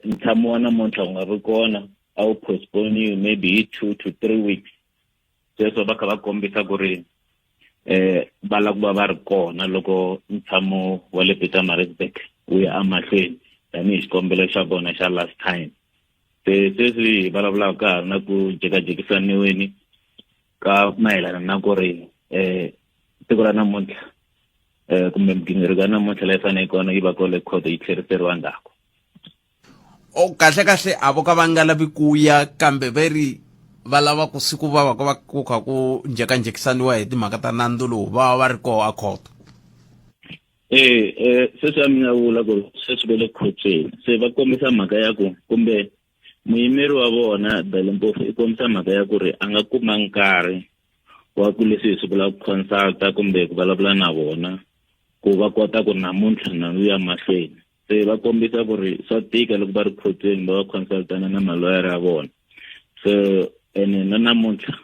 Ntshamo wa namuntlha wu nga vi kona, a wu postponiwi maybe hi 2 to 3 weeks. Sweswo va kha va kombisa ku ri va lava ku va va ri kona loko ntshamo wa le Pietermaritzburg wu ya emahlweni, tanihi xikombelo xa vona xa last time. Se sweswi hi vulavulaka, ka ha ri na ku jekajekisaniweni ka mayelana na ku ri siku ra namuntlha kumbe migingiriko ya namuntlha leyi fanele kona yi va kona khoto yi tlheriseriwa ndzhaku. O kahle kahle, a vo ka va nga lavi ku ya, kambe ve ri va lava ku siku va va va ku kha ku njhekanjhekisaniwa hi timhaka ta nandzu lowu, va va va ri koho a khoto. Ee, sweswi a mi nga vula ku sweswi ve le khotsweni, se va kombisa mhaka ya ku kumbe muyimeri wa vona Dali Mpofu i kombisa mhaka ya ku ri a nga kuma nkarhi wa ku leswi hi swi vulaka consulta kumbe ku vulavula na vona ku va kota ku namuntlha nandzu ya mahlweni. Se va kombisa ku ri swa tika loko va ri khotsweni va va consultana na maloyara ya vona. So ene na namuntlha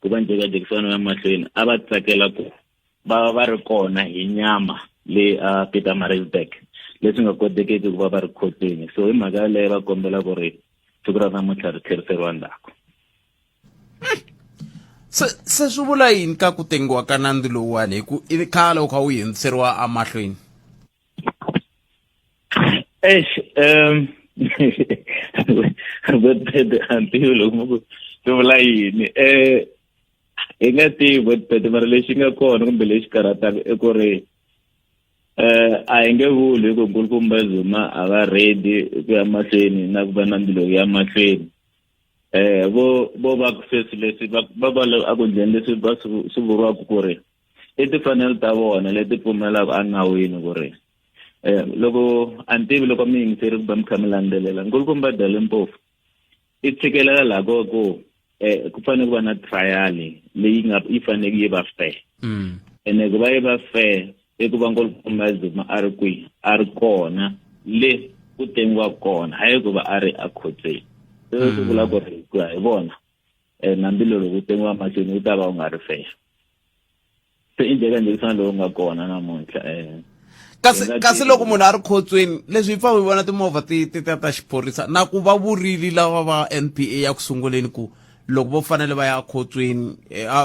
ku va njhekanjhekisano ya mahlweni, a va tsakela ku va va va ri kona hi nyama le a Pietermaritzburg, leswi nga kotekeki ku va va ri khotsweni. So hi mhaka yaleyo va kombela ku ri siku ra namuntlha ri tlheriseriwa ndzhaku. Se swi vula yini ka ku tengiwa ka nandzu lowuwani, hi ku i khale wu kha wu hundziseriwa emahlweni? Eish, Botpete, antivi loko ku swi vula yini. Hi nga tivi, Botpete, mara lexi nga kona kumbe lexi karhataka i ku ri a hi nge vuli hi ku nkulukumba Zuma a va ready ku ya mahlweni na ku va na mbilu ya mahlweni. Vo va sweswi leswi va va va a ku ndleni leswi va swi vuriwaka ku ri i timfanelo ta vona leti pfumelaka enawini ku ri loko a ni tivi loko mi yingiseri ku va mi kha mi landzelela nkulukumba Dali Mpofu i tshikelela laha ko ku ku fanele ku va na trial leyi nga yi fanele yi va fair. Ene ku va yi va fair i ku va nkulukumba Zuma a ri kwihi, a ri kona le ku tengiwa kona, hayi ku va a ri akhotsweni. Se swi vula ku ri ku ya hi vona, nambi loko ku tengiwa mahlweni wu ta va wu nga ri fair. Se i njhekanjhekisano lowu nga kona namuntlha. Kasi loko munhu a ri khotsweni, leswi hi pfa hi vona timovha ti ti ta ta xiphorisa, na ku va vurile lava va NPA ya ku sunguleni ku loko vo fanele va ya khotsweni,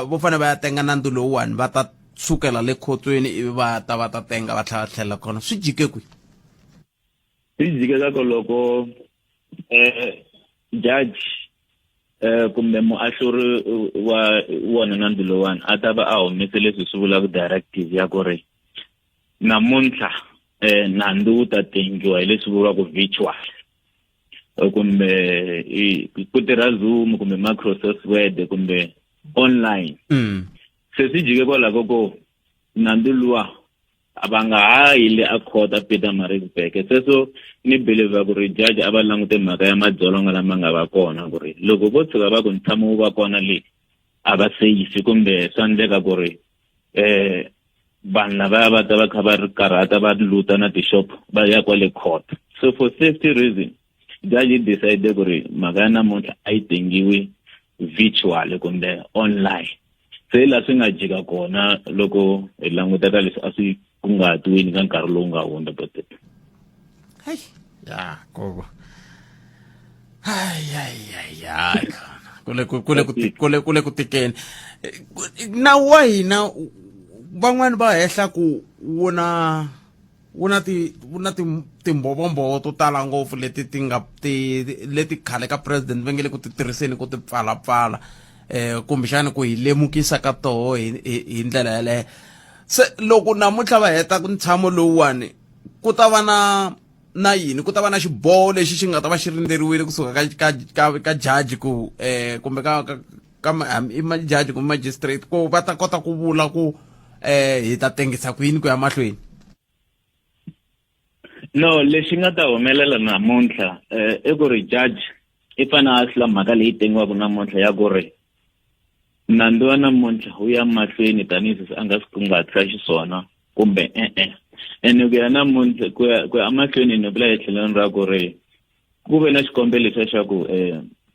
vo fanele va ya tenga nandzu lowuwani, va ta sukela le khotsweni ivi va ta va ta tenga, va tlhela va tlhelela kona. Swi jike kwihi? Swi jike ka ku loko judge kumbe muahluri wa wona nandzu lowani a ta va a humese leswi swi vulaka directive ya ku ri namuntlha nandzu wu ta tengiwa hi leswi vuriwaka virtual kumbe ku tirha Zoom kumbe Microsoft Word kumbe online. Se swi jike kwalaho ko nandzu luwa a va nga ha yi le a court a Pietermaritzburg. Sweswo ni believe ku ri judge a va langute mhaka ya madzolonga lama nga va kona, ku ri loko vo tshuka va ku ntshamo wu va kona le a va safe, kumbe swa endleka ku ri vanhu lavaya va ta va kha va ri karhata, va luta na tishop, va ya kwale court. So for safety reason judge yi decide ku ri mhaka ya namuntlha a yi tengiwi virtual kumbe online. Se laha swi nga jika kona loko hi languta ka leswi a swi kungahatiwini ka nkarhi lowu nga hundza, botete. Hayi ya koko, hayi hayi hayi hayi, kule kule kule kule ku tikeni. Nawu wa hina, van'wani va hehla ku wu na timbhovombovo to tala ngopfu leti ti nga ti leti khale ka president va nge le ku ti tirhiseni ku ti pfalapfala, kumbexana ku hi lemukisa ka toho hi ndlela yaleyo. Se loko namuntlha va heta ku ntshamo lowuwani, ku ta va na yini? Ku ta va na xiboho lexi xi nga ta va xi rindzeriwile kusuka ka judge ku kumbe ka i judge kumbe magistrate, ku va ta kota ku vula ku hi ta tengisa ku yini ku ya mahlweni? No, lexi nga ta humelela namuntlha i ku ri judge i fane a hlula mhaka leyi tengiwaka namuntlha ya ku ri nandzu wa namuntlha wu ya mahlweni tanihileswi a nga swi kunguhatisa xiswona kumbe e-e. Ene ku ya namuntlha ku ya emahlweni, ni vula hi tlhelweni ra ku ri ku ve na xikombelo lexiya xa ku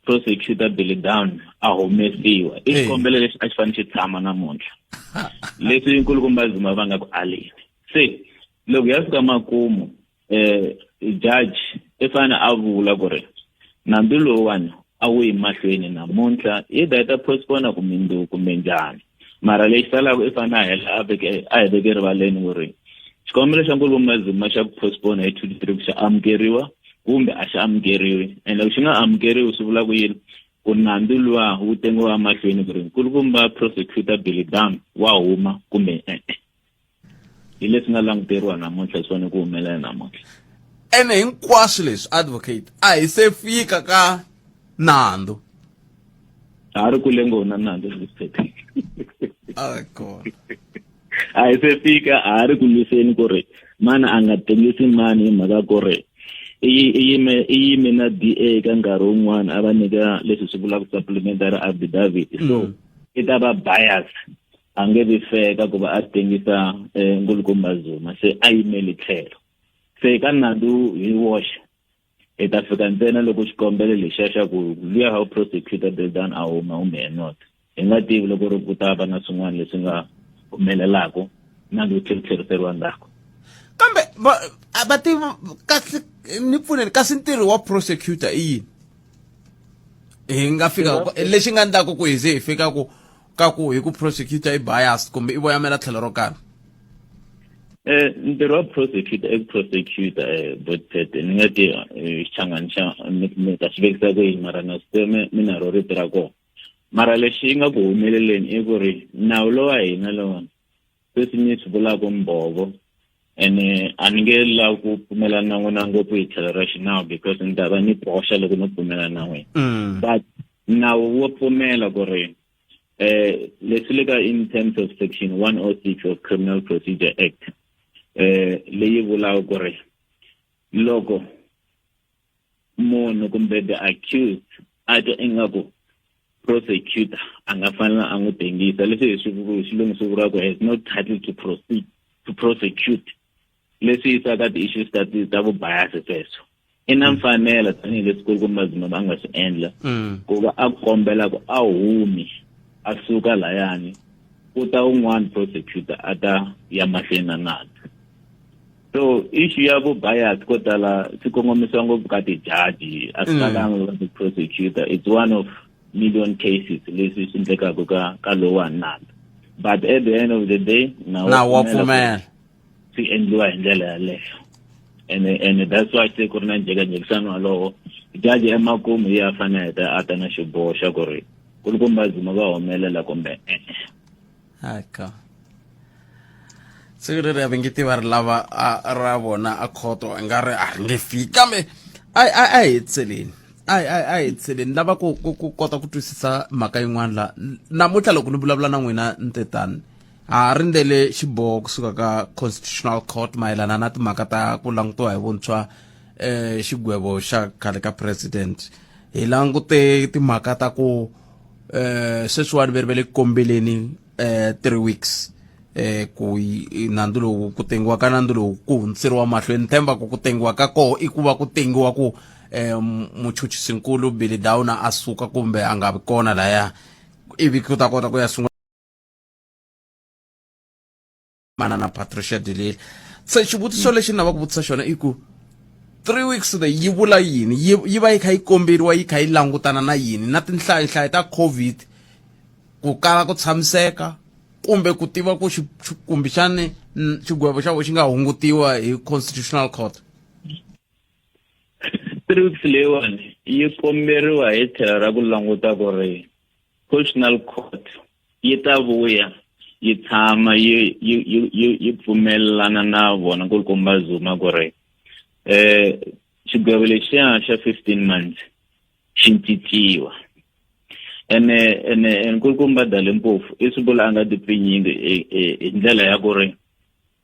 prosecutor Billy Down a humesiwa, i xikombelo lexi a xi fanele xi tshama namuntlha, leswi nkulukumba Zuma va nga ku aleni. Se loko ya fika makumu, Judge i fanele a vula ku ri nandzu lowuwani a wu yi mahlweni namuntlha, either i ta postpone kumbe mundzuku kumbe njhani. Mara lexi salaka, i fanele a hela a veke a hi veke rivaleni ku ri xikombelo xa Nkulukumba Zuma xa ku postpone hi 2 to 3 xa amukeriwa kumbe a xi amukeriwi. And loko xi nga amukeriwi, swi vula ku yini? Ku nandzu luwa wu tengiwa mahlweni, ku ri nkulukumba prosecutor Billy Down wa huma kumbe e-e. Hi leswi nga languteriwa namuntlha, swi fanele ku humelela namuntlha. Ene hinkwaswo leswi, advocate, a hi se fika ka nandzu. Ha ri kule ngopfu na nandzu. A kona. A hi se fika, a ha ri ku lwiseni ku ri mani a nga tengisi mani, hi mhaka ku ri i yime na DA ka nkarhi wun'wana a va nyika leswi swi vulaka supplementary affidavit, so i ta va bias, a nge vi fair ka ku va a tengisa Nkulukumba Zuma, se a yimeli tlhelo. Se ka nandzu hi woxe hi ta fika ntsena loko xikombelo lexiya xa ku luya how prosecutor Bill Down a huma kumbe not. Hi nga tivi loko ri ku ta va na swin'wana leswi nga humelelaka, nandzu wu tlhela tlheriseriwa ndzhaku. Kambe va tivi kahle, ni pfuneni, kasi ntirho wa prosecutor i yini? Hi nga fika lexi nga endlaku ku hi ze hi fika ku ka ku hi ku prosecutor i biased kumbe i voyamela tlhelo ro karhi? Ntirho wa prosecutor i ku prosecutor. Botpet, ni nga ti xichangani xa mi ta xi vekisa ku yini, mara na swi tiva mi na ro rito ra kona. Mara lexi nga ku humeleleni i ku ri nawu lowa hina lowani sweswi ni swi vulaka mbhovo, ene a ni nge lavi ku pfumelana na n'wina ngopfu hi tlhelo ra xinawu, because ni ta va ni boxa loko no pfumelana na n'wina. But nawu wo pfumela ku ri leswi le ka in terms of section 106 of Criminal Procedure Act, leyi vulaka ku ri loko munhu kumbe the accused a twa ingaku prosecutor a nga fanela a n'wi tengisa, leswi hi swi xilungu swi vuriwaka has no title to proceed to prosecute, leswi yisaka ti-issues ta vubias sweswo, i na mfanelo tanihileswi Kulukumba Zuma va nga swi endla ku va a kombela ku a humi, a suka layani, ku ta un'wana prosecutor a ta ya mahlweni na nandzu. So issue ya vu-bias ko tala swi kongomisiwa ngopfu ka tijaji, a swi talanga ka ti-prosecutor. It's one of million cases leswi swi endlekaka ka lowa nandzu, but at the end of the day nawu wa pfumela swi endliwa hi ndlela yaleyo. And that's why se ku ri na njhekanjhekisano walowo. Jaji emakumu yi a fanele a ta na xiboho xa ku ri Kulukumba Zuma va humelela kumbe e-e. Aka siku leri a va nge tiva ri lava ra vona a khoto, i nga ri a ri nge fiki. Kambe a hi hetiseleni, a hi hetiseleni, lava ku kota ku twisisa mhaka yin'wana la. Namuntlha loko ni vulavula na n'wina ntetani, ha rindzele xiboho kusuka ka Constitutional Court mayelana na timhaka ta ku langutiwa hi vuntshwa xigwevo xa khale ka president. Hi langute timhaka ta ku sweswiwani ve ri ve le ku kombeleni 3 weeks ku nandzu lowu, ku tengiwa ka nandzu lowu ku hundziseriwa mahlweni. Themba ku tengiwa ka koho i ku va ku tengiwa ku muchuchisinkulu Billy Downer a suka kumbe a nga vi kona laya, ivi ku ta kota ku ya sungula mana na Patricia de Lille. Se xivutiso lexi ni lavaka ku vutisa xona i ku 3 weeks leyi yi vula yini? Yi va yi kha yi komberiwa yi kha yi langutana na yini? Na tinhlayohlayo ta COVID, ku kala ku tshamiseka, kumbe ku tiva ku kumbexani xigwevo xa vo xi nga hungutiwa hi Constitutional Court? 3 weeks leyiwani yi komberiwa hi tlhelo ra ku languta ku ri Constitutional Court yi ta vuya yi tshama yi pfumelelana na vona Nkulukumba Zuma ku ri xigwevo lexiya xa 15 months xi cinciwa. Ene Nkulukumba Dali Mpofu i swi vula a nga ti pfinyingi hi ndlela ya ku ri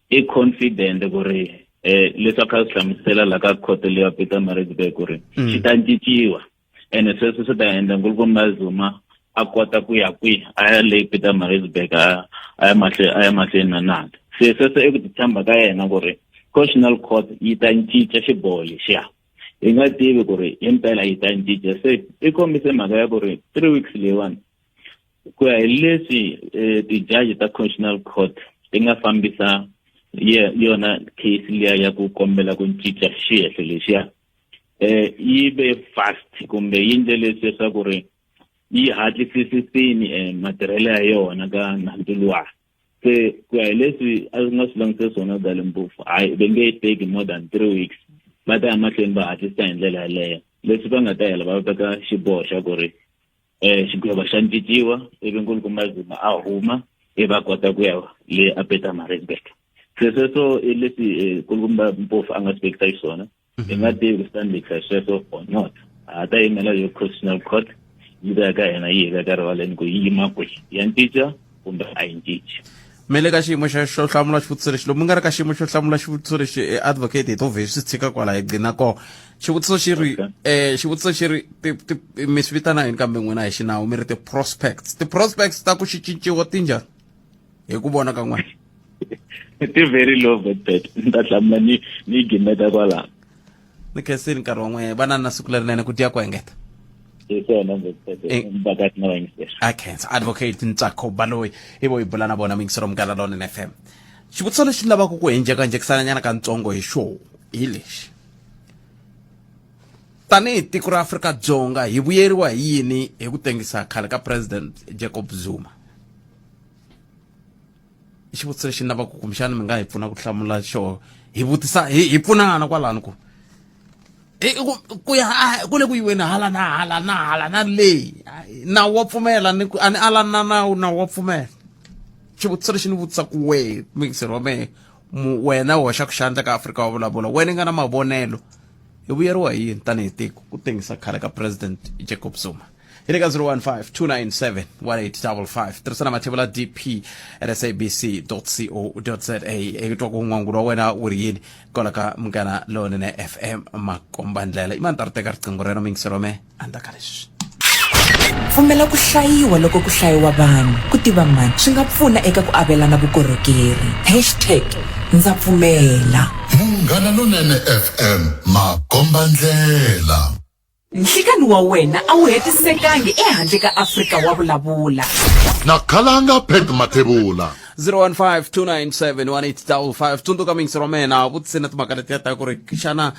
i confident ku ri leswi a kha swi hlamusela la ka court leya Pietermaritzburg ku ri xi ta cinciwa, ene sweswo swi ta endla Nkulukumba Zuma a kota ku ya kwihi, a ya le Pietermaritzburg, a ya mahlweni na nandzu. Se sweswo i ku titshemba ka yena ku ri Constitutional Court yi ta cinca xiboho lexiya. Hi nga tivi ku ri himpela yi ta cinca. Se i kombise mhaka ya ku ri 3 weeks leyiwani, ku ya hi leswi tijaji ta Constitutional Court ti nga fambisa. Ye yona case liya ya ku kombela ku cinca xiyehlo lexiya eh yi ve fast kumbe yi ndle leswi leswaku ri yi hatlisisisini eh, matirhelo ya yona ka nandzu luwa. Se ku ya hi leswi a nga swi langutise swona Dalimpofu, hayi va nge yi teki more than 3 weeks, va ta ya mahlweni va hatlisa hi ndlela yaleyo. Leswi va nga ta hela va veka xiboho xa ku ri xigwevo xa cinciwa, ivi nkulukumba Zuma a huma, i va kota ku ya le a Pietermaritzburg. Se sweswo i leswi nkulukumba Mpofu a nga swi vekisa xiswona. Hi nga tivi ku swi ta ndlekisa sweswo or not, ha ta yimela yo Constitutional Court yi ta ya ka hina yi hi veka rivaleni ku yi yima kwihi, ya cinca kumbe a yi cinci. Mi le ka xiyimo xa xo hlamula xivutiso lexi. Loko mi nga ri ka xiyimo xo hlamula xivutiso lexi, advocate, hi to vhe swi tshika kwala hi gcina kona. Xivutiso xi ri, xivutiso xi ri, mi swi vitana yini kambe n'wina hi xinawu? Mi ri ti-prospects, ti-prospects ta ku xi cinciwa ti njhani hi ku vona ka n'wina? Ti very low, but ni ta hlamula ni gimeta kwalaho. Ni khensini nkarhi wa n'we, va na siku lerinene, ku dya ku engeta. Hi swona, bakati na vayingiseri. A khensa advocate Ntsako Baloyi, hi vo hi bula na vona mingisero Munghana Lonene FM. Xivutiso lexi ni lavaka ku hi njhekanjhekisana nyana kantsongo hi xo hi lexi: tanihi tiko ra Afrika-Dzonga hi vuyeriwa hi yini hi ku tengisa khale ka President Jacob Zuma? I xivutiso lexi ni lavaka kumbexana mi nga hi pfuna ku hlamula xo, hi vutisa hi pfunana kwalano ku ku ya ku le ku yiweni hala na hala na hala na leyi nawu wa pfumela ni ku a ni alani na nawu, nawu wa pfumela. Xivutiso lexi ni vutisa ku we muyingiseri wa mehe, wena u hoxaka xandla ka Afrika wa Vulavula, wena i nga na mavonelo, hi vuyeriwa hi yini tanihi tiko ku tengisa khale ka President Jacob Zuma? Hi le ka 015 297 1855, tirhisana mathevula dp at sabc co za, hi twa ku n'wangulo wa wena wu ri yini kwala ka Munghana Lonene FM makombandlela. I mani ta ri teka riqingho rero muyingiseri wa mehe endzhaku ka leswi? Pfumela ku hlayiwa loko ku hlayiwa vanhu. Ku tiva mani swi nga pfuna eka ku avelana vukorhokeri. Hashtag ndza pfumela. Munghana Lonene FM makombandlela. Nhlikani wa wena a wu hetisekangi ehandle ka Afrika wa Vulavula. Na khalanga Pat Mathebula. 015-297-1855. Tsundzuka miyingiseri wa mina, vutiseni na timhaka letiya ta ku ri xana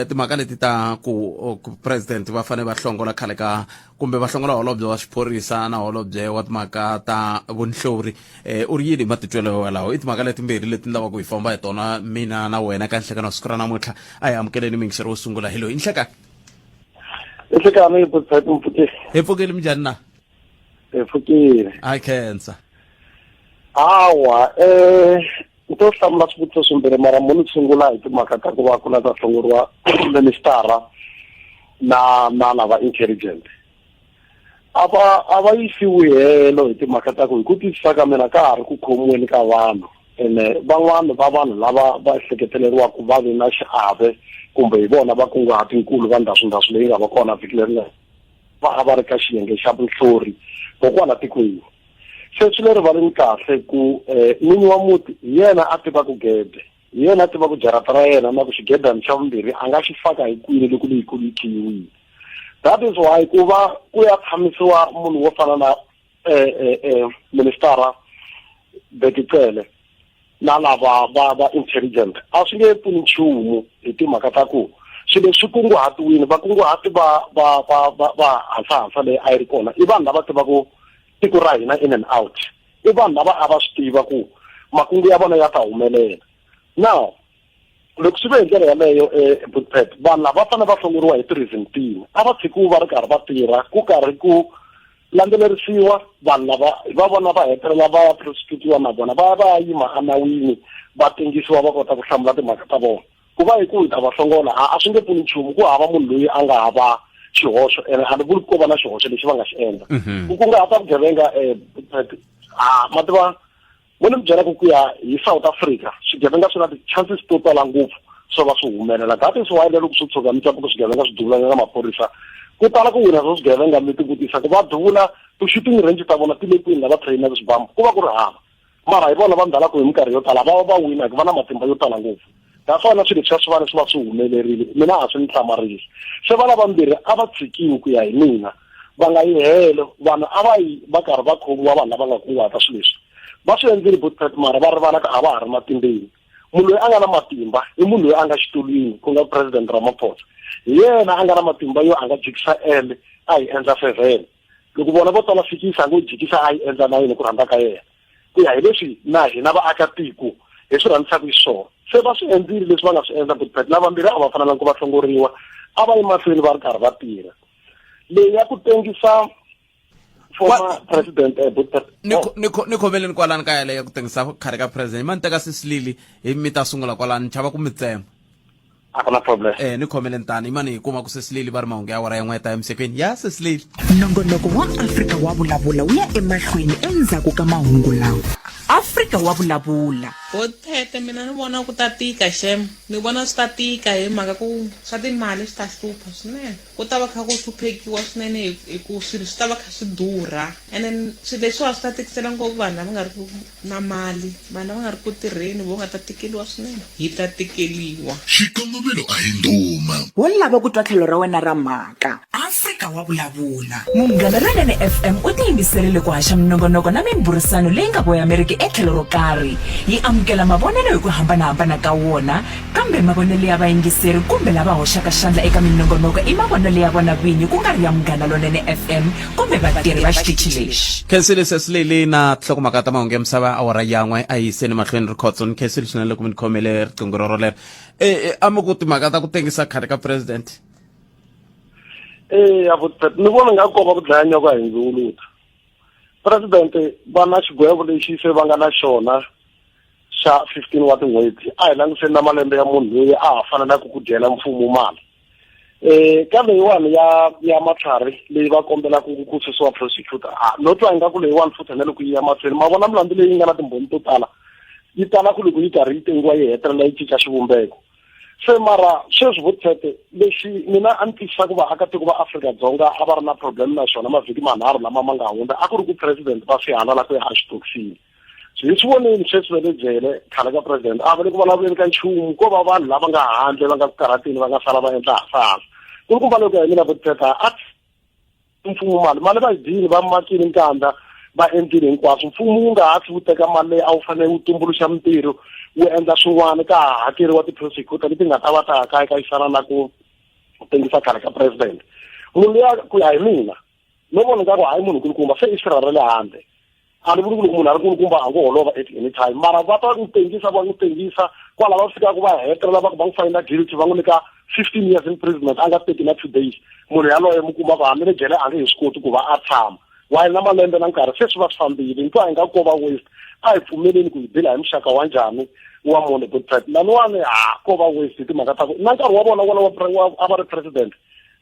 timhaka leti ta ku president va fanele va hlongola khale ka kumbe va hlongola holobye wa xiphorisa na holobye wa timhaka ta vunhlori, u ri yini hi matitwelo walawo? I timhaka letimbirhi leti ni lavaka hi famba hi tona mina na wena ka nhlekano wa siku ra namuntlha. A hi amukeleni muyingiseri wo sungula, hi loyi. Nhlekani. Nhlekani, hi pfukile. Hi pfukile, minjhani na? Hi pfukile. A khensa. Hawa, ni to hlamula swivutiso swimbirhi, mara mo ni sungula hi timhaka ta ku va ku la ta hlongoriwa ministara na lava intelligent. A va yisiwi helo hi timhaka ta ku hi ku twisisa ka mina ka ha ri ku khomiweni ka vanhu, ene van'wani va vanhu lava va ehleketeleriwaka va ve na xiave kumbe hi vona va kunguhatinkulu va ndhaswindhaswi leyi nga va kona vhiki leri nga va a va ri ka xiyenge xa vunhlori kokwala tikweni. Se swi le rivaleni kahle ku n'winyi wa muti hi yena a tivaka gede, hi yena a tivaka jarata ra yena na ku xigedani xa vumbirhi a nga xi faka hi kwini loko leyikulu yi khiyiwile. That is why ku va ku ya tshamisiwa munhu wo fana na ministara Bheki Cele na lava va intelligent a swi nge pfuni nchumu hi timhaka ta ku swilo leswi kunguhatiwile, vakunguhati va hansa leyi a yi ri kona i vanhu lava tivaka tiko ra hina in and out, i vanhu lava a va swi tiva ku makungu ya vona ya ta humelela. Now loko swi ve hi ndlela yaleyo, Bookpad, vanhu lava va fanele va hlongoriwa hi ti-reason tini? A va tshikiwi va ri karhi va tirha, ku karhi ku landzelerisiwa vanhu lava va vona va hetelela va ya prosecutiwa na vona, va ya va ya yima enawini, va tengisiwa, va kota ku hlamula timhaka ta vona. Ku va hi ku hi ta va hlongola a swi nge pfuni nchumu. Ku hava munhu loyi a nga hava xihoxo, ene a ni vuli ko va na xihoxo lexi va nga xi endla. Ku kunguhata vugevenga, a ma tiva mo ni mi byela ku ya hi South Africa swigevenga swi na ti-chances to tala ngopfu swo va swi humelela. That is why loko swi tshuka mi twa ku swigevenga swi duvulana na maphorisa, ku tala ku wina swa swigevenga. Mi tivutisa ku va duvula, ti-shooting range ta vona ti le kwini lava trainaka swibamu? Ku va ku ri hava, mara hi vona va ndhalaku hi minkarhi yo tala va va va wina hikuva na matimba yo tala ngopfu. Naswona swilo leswiya swi va swi va swi humelerile, mina a swi ni hlamarisi. Se va lavambirhi a va tshikiwi, ku ya hi mina, va nga yi helo. Vanhu a va yi va karhi va khomiwa, vanhu lava nga kunguhata swilo leswi. Va swi endlile Botpet mara va rivala ku a va ha ri matimbeni. Munhu loyi a nga na matimba i munhu loyi a nga xitulwini ku nga President Ramaphosa. Hi yena a nga na matimba yo a nga jikisa L a yi endla fevhele. Loko vona vo tala fikisa a ngo jikisa a yi endla nayini ku rhandza ka yena. Ku ya hi leswi na hina vaakatiko hi swi rhandzisaka xiswona. Se va swi endlile leswi va nga swi endla Botpet. Lavambirhi a va fanelanga ku va hlongoriwa, a va yi mahlweni va ri karhi va tirha. Leyi ya ku tengisa former president eh, ni oh. ni ni khomeleni kwalani ka yaleyo ku tengisa khale ka president ma ni teka sisilili hi mi ta sungula kwalani ni chava ku mi tsema a ku na problem eh ni khomeleni tani imani hi kuma ku sesilili va ri mahungu ya awara yin'we ta emisekweni ya sesilili nongonoko wa afrika wa vulavula wu ya emahlweni endzhaku ka mahungu lawa afrika wa vulavula Bothete mina ni vona ku ta tika xem ni vona swi ta tika hi mhaka ku swa timali swi ta hlupha swinene Ku ta va kha ku hluphekiwa swinene hi hi ku swilo swi ta va kha swi durha and then swilo leswiwa swi ta tikisela ngopfu vanhu lava nga ri ku na mali vanhu lava nga ri ku tirheni vo nga ta tikeliwa swinene hi ta tikeliwa. Xikongomelo a hi ndhuma. Wo lava ku twa tlhelo ra wena ra mhaka. Afrika wa vulavula. Munghana Lonene FM u tiyimiserile ku haxa minongonoko na mimbhurisano leyi nga voyameriki etlhelo ro karhi. Yi amukela mavonelo hi ku hambana-hambana ka wona Kambe mavonelo ya vayingiseri kumbe lava hoxaka xandla eka minongonoko i mavonelo ya vona vinyi ku nga ri ya Munghana Lonene FM kumbe vatirhi va xitichi lexi. Khensile sesi Lily na tinhlokomhaka ta mahungu ya misava awara yan'we a yi yiseni mahlweni rikhotso ni khensile swinene loko mi ni khomele riqingho rero lero e, e, a mi ku timhaka ta ku tengisa khale ka president eya ni vona nga kova ku dlaya nyoka hi ndzuluta president va na xigwevo lexi se va nga na xona xa 15 wa tin'hweti a hi langutiseni na malembe ya munhu loyi a ha fanelaka ku dyela mfumo mali eh ka leyiwani ya ya matlhari leyi va kombelaka ku susiwa prosecutor a no twa ingaku leyiwani futhi na loko yi ya mahlweni ma vona milandzu leyi nga na timbhoni to tala yi tala ku loko yi karhi yi tengiwa yi hetelela yi cinca xivumbeko se mara sweswi vutshete lexi mina a ni twisisa ku vaakatiko va Afrika-Dzonga a va ri na problem na xona mavhiki manharhu lama ma nga hundza a ku ri ku president va swi la ku ya exitokisini hi swi vonile sweswi va le jele khale ka president a va le ku vulavuleni ka nchumu ko va vanhu lava nga handle va nga ku karhatini va nga sala va endla hasahasa ku ri kumba loko ya mina vutithetha a mfumo mali mali va yi dyile va makile nkandla va endlile hinkwaswo mfumo wu nga ha tlhi wu teka mali leyi a wu fanele wu tumbuluxa mintirho wu endla swin'wana ka ha hakeriwa ti-prosecutor leti nga ta va ta ha kayakayisana na ku tengisa khale ka president munhu luya ku ya hi mina no vona nga ku hayi munhu kulukumba se i sirha ra le handle a ni vuli ku loko munhu a ri kulukumba a ngo holova at any time mara va ta n'wi tengisa va n'wi tengisa kwala va fikaka va hetelela va ku va n'wi fayina guilty va n'wi nyika 15 years imprisonment a nga teki na two days munhu yaloye mi kuma ku hambi le jele a nge he swi koti ku va a tshama while na malembe na nkarhi se swi va swi fambile ni twa hi nga ko va waste a hi pfumeleni ku hi bila hi muxaka wa njhani wa munhu good pet laniwani ha ko va waste hi timhaka ta ku na nkarhi wa vona wona wa a va ri president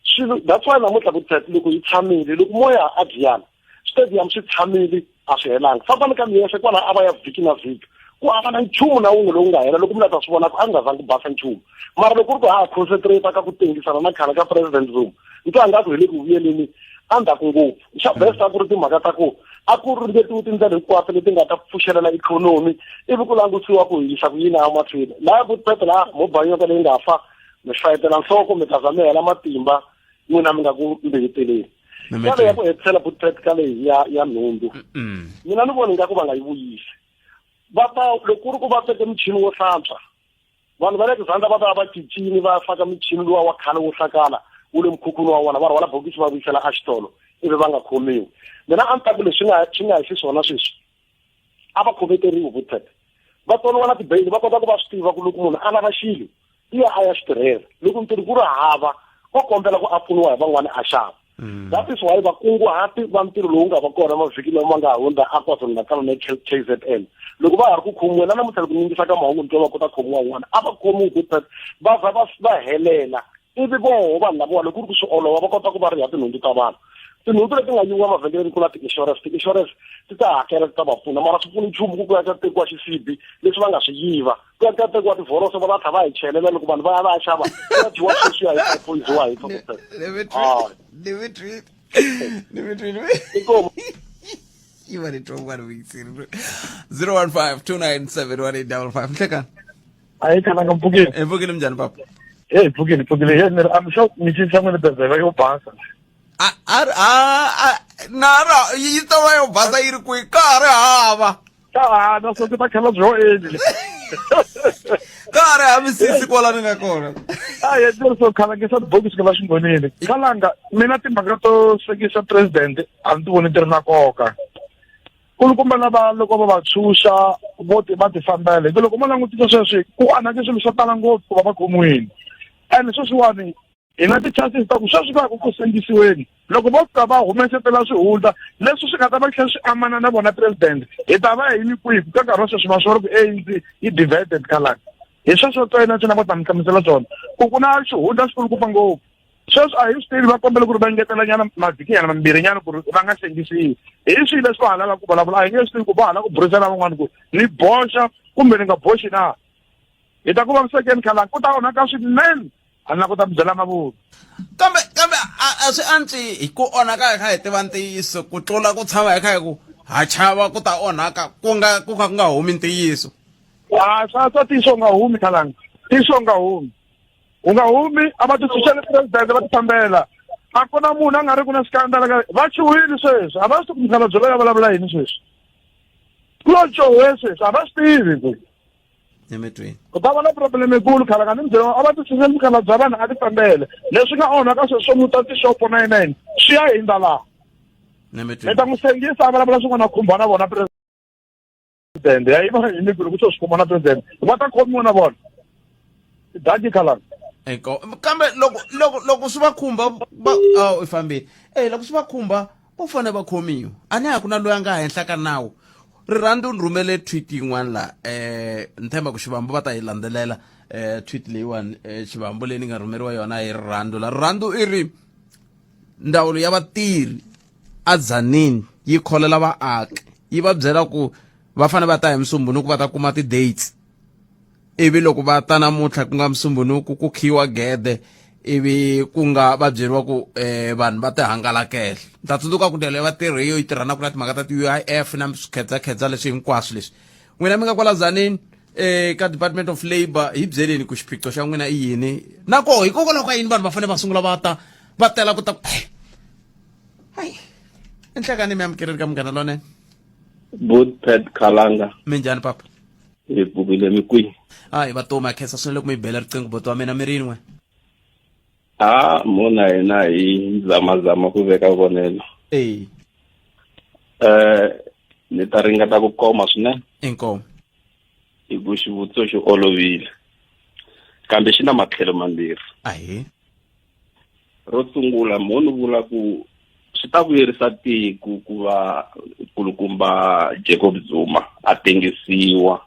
swilo that's why namuntlha good pet loko yi tshamile loko moya a byiyana stadium swi tshamile a swi helanga fambani ka miyexe kwala a va ya vhiki na vhiki ku hava na nchumu na wun'we lowu nga hela loko mi la ta swi vona ku a nga zangi basa nchumu mara loko ku ri ku ha concentrate ka ku tengisana na khale ka president Zuma ni twa nga ku hi le ku vuyeleni endzhaku ngopfu xa best a ku ri timhaka ta ku a ku ringetiwi tindlela hinkwato leti nga ta pfuxelela ikhonomi ivi ku langutisiwa ku yisa ku yini emahlweni laha ku pete laha mobile yoka leyi nga fa mi fayetela nhloko mi ta za mi hela matimba n'wina mi nga ku mbeketeleni kale ya ku hetisela bootpet ka leyi ya ya nhundzu mina ni vona ingaku va nga yi vuyisi va ta loko ku ri ku va teke muchini wo hlantswa vanhu va le tizandla va ta va cincini va faka michini luwa wa khale wo hlakala wu le mukhukhwini wa wona va rhwala bokisi va vuyisela exitolo ivi va nga khomiwi mina a ni ta ku leswi nga swi nga hi xiswona sweswi a va khometeriwi bootpet va tsoniwa na tibeyili va kota ku va swi tiva ku loko munhu a lava xilo i ya a ya xi tirhela loko ntirho ku ri hava o kombela ku a pfuniwa hi van'wana a xava mm. that is why vakunguhati va ntirho lowu nga va kona mavhiki lama ma nga hundza a KwaZulu-Natal na KZN loko va ha ri ku khomiwa na namuntlha loko yingisa ka mahungu ni twa va kota khomiwa un'wana a va khomiwi ku va za va va helela ivi voho vanhu lavawa loko ku ri ku swi olova va kota ku va riha tinhundzu ta vanhu tinhundzu leti nga yiviwa mavhengeleni ku na ti-insurance ti-insurance ti ta hakela ti ta va pfuna mara swi pfuni nchumu ku ku ya ka tekiwa xisibi leswi va nga swi yiva ku ya ka tekiwa tivhoroso va va tlha va hi chelela loko vanhu va ya va ya xava ku ya dyiwa sweswiya hi poyiziwa hi Inkomu. Yi va ni twa un'wana vuyiseri 015 297 1855 nhlekani a yi khalanga mpfukeni e mpfukeni minjhani papa e mpfukeni mpfukile ye ni ri I'm sure michini xa n'wina benzela yo basa a a a na ra yi ta va yo basa yi ri kwihi ka ha ri hava Ka ha na swo ta khala byo endli. Ka ha ri hamisisi kwala ni nga kona. A hi ndzi ri so khalangisa tibokisi ka va xingonile. Khalanga mina timhaka to sengisa president a ni ti voni ti ri na nkoka. Kulukumba lava loko va va tshunxa vo ti va ti fambela hi ku loko mo langutisa sweswi ku anake swilo swo tala ngopfu ku va va khomiwile. And sweswiwani hi na ti-chances ta ku sweswi va ku ku sengisiweni loko vo fika va humesetela swihundla leswi swi nga ta va tlhela swi amana na vona president hi ta va hi yimi kwihi ka nkarhi wa sweswi ma swi vona ku ANC yi divided khalanga hi sweswo ntsena ntsena va ta mi hlamusela swona ku ku na xihundla xikulukumba ngopfu sweswi a hi swi tivi va kombela ku ri va ngetelanyana mavhiki nyana mambirhi nyana ku ri va nga sengisiwi hi swihi leswi va ha lavaka ku vulavula a hi nge swi tivi ku va ha lava ku burisana van'wana ku ni boxa kumbe ni nga boxi na hi ta ku vavisekeni khalanga ku ta onhaka swinene a ni la ku ta mi byela mavunwa kambe kambe a swi antswi hi ku onhaka hi kha hi tiva ntiyiso ku tlula ku tshama hi kha hi ku ha chava ku ta onhaka ku nga ku kha ku nga humi ntiyiso a swa swa ntiyiso u nga humi khalanga ntiyiso u nga humi u nga humi a va titshunxele president va tifambela a ku na munhu a nga ri ku na xikandala ka va chuhile sweswi a va swi tivi ku mukhalabye loyi a vulavula yini sweswi ku lo cohe sweswi a va swi tivi ku emetweni ku ta va na problem yikulu khala ka ni byela a va ti tshunxeli mukhala bya vanhu a ti fambele leswi nga onhaka sweswi swo muta tixopo na yinene swi ya hindza laha ni ta n'wi sengisa a vulavula swin'wana a khumba na vona president ya yi va yini ku ri ku swo swi khumba na president va ta khomiwa na vona daki khalanga eko kambe loko loko loko swi va khumba va oh, i fambile eh loko swi va khumba vo fanele va khomiwa a ni a ku na loyi a nga henhla ka nawu rirhandzu ni rhumele tweet yin'wana la eh ni tshemba ku xivambu va ta yi landzelela eh tweet leyiwani eh, xivambu leyi ni nga rhumeriwa yona hi rirhandzu la rirhandzu i ri ndzawulo ya vatirhi adzanini yi kholela vaaki yi va byela ku va fanele va ta hi musumbunuku va ta kuma ti-dates ivi loko va ta namuntlha ku nga musumbunuku ku khiwa gede ivi ku nga va byeriwa ku eh, vanhu va tihangalakela ni ta tsundzuka ku ndlela ya vatirhi yo yi tirhanaka na timhaka ta ti-uif na swikhedzakhedza leswi hinkwaswo leswi n'wina mi nga kwala zanini eh ka department of labor hi byeleni ku xiphiqo xa n'wina i yini na koho hikokwalaho ka yini vanhu va fanele va sungula va ta va tela ku ta hayi enhlekani mi amukeleli ka munghana lonene Good Pet Khalanga. Minjhani papa? Hi pfukile mi kwihi? Hayi vatomi a khensa swinene loko mi bela riqingho boti wa mina mi rin'we. Ah, mona hina hi zamazama ku veka vonelo. Eh. Eh, ni ta ringeta ku koma swinene. Inkomu. Hi ku xivutiso xi olovile. Kambe xi na matlhelo mambirhi. Ahe. Ro sungula mo ni vula ku swi ta vuyerisa tiko ku va kulukumba Jacob Zuma a tengisiwa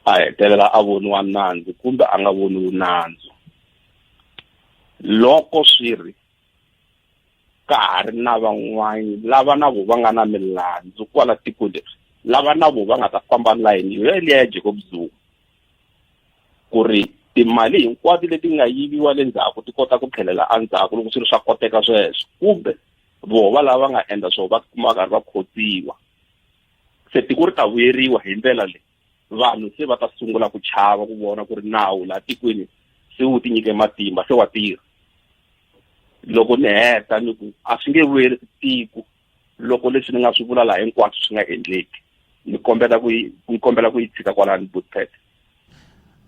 a hetelela a voniwa nandzu kumbe a nga voniwi nandzu loko swi ri ka ha ri na van'wani lava na vo va nga na milandzu kwala tiko leri lava na vo va nga ta famba layini yo yeliya ya Jacob Zuma ku ri timali hinkwato leti nga yiviwa le ndzhaku ti kota ku tlhelela endzhaku loko swi ri swa koteka sweswo kumbe voho va lava nga endla swona va kuma va karhi va khotsiwa se tiko ri ta vuyeriwa hi ndlela leyi vanhu se va ta sungula ku chava ku vona ku ri nawu laha tikweni se wu tinyike matimba se wa tirha loko ni heta ni ku a swi nge vuyerisi tiko loko leswi ni nga swi vula laha hinkwaswo swi nga endleki ni kombela ku yi ni kombela ku yi tshika kwalani bootpad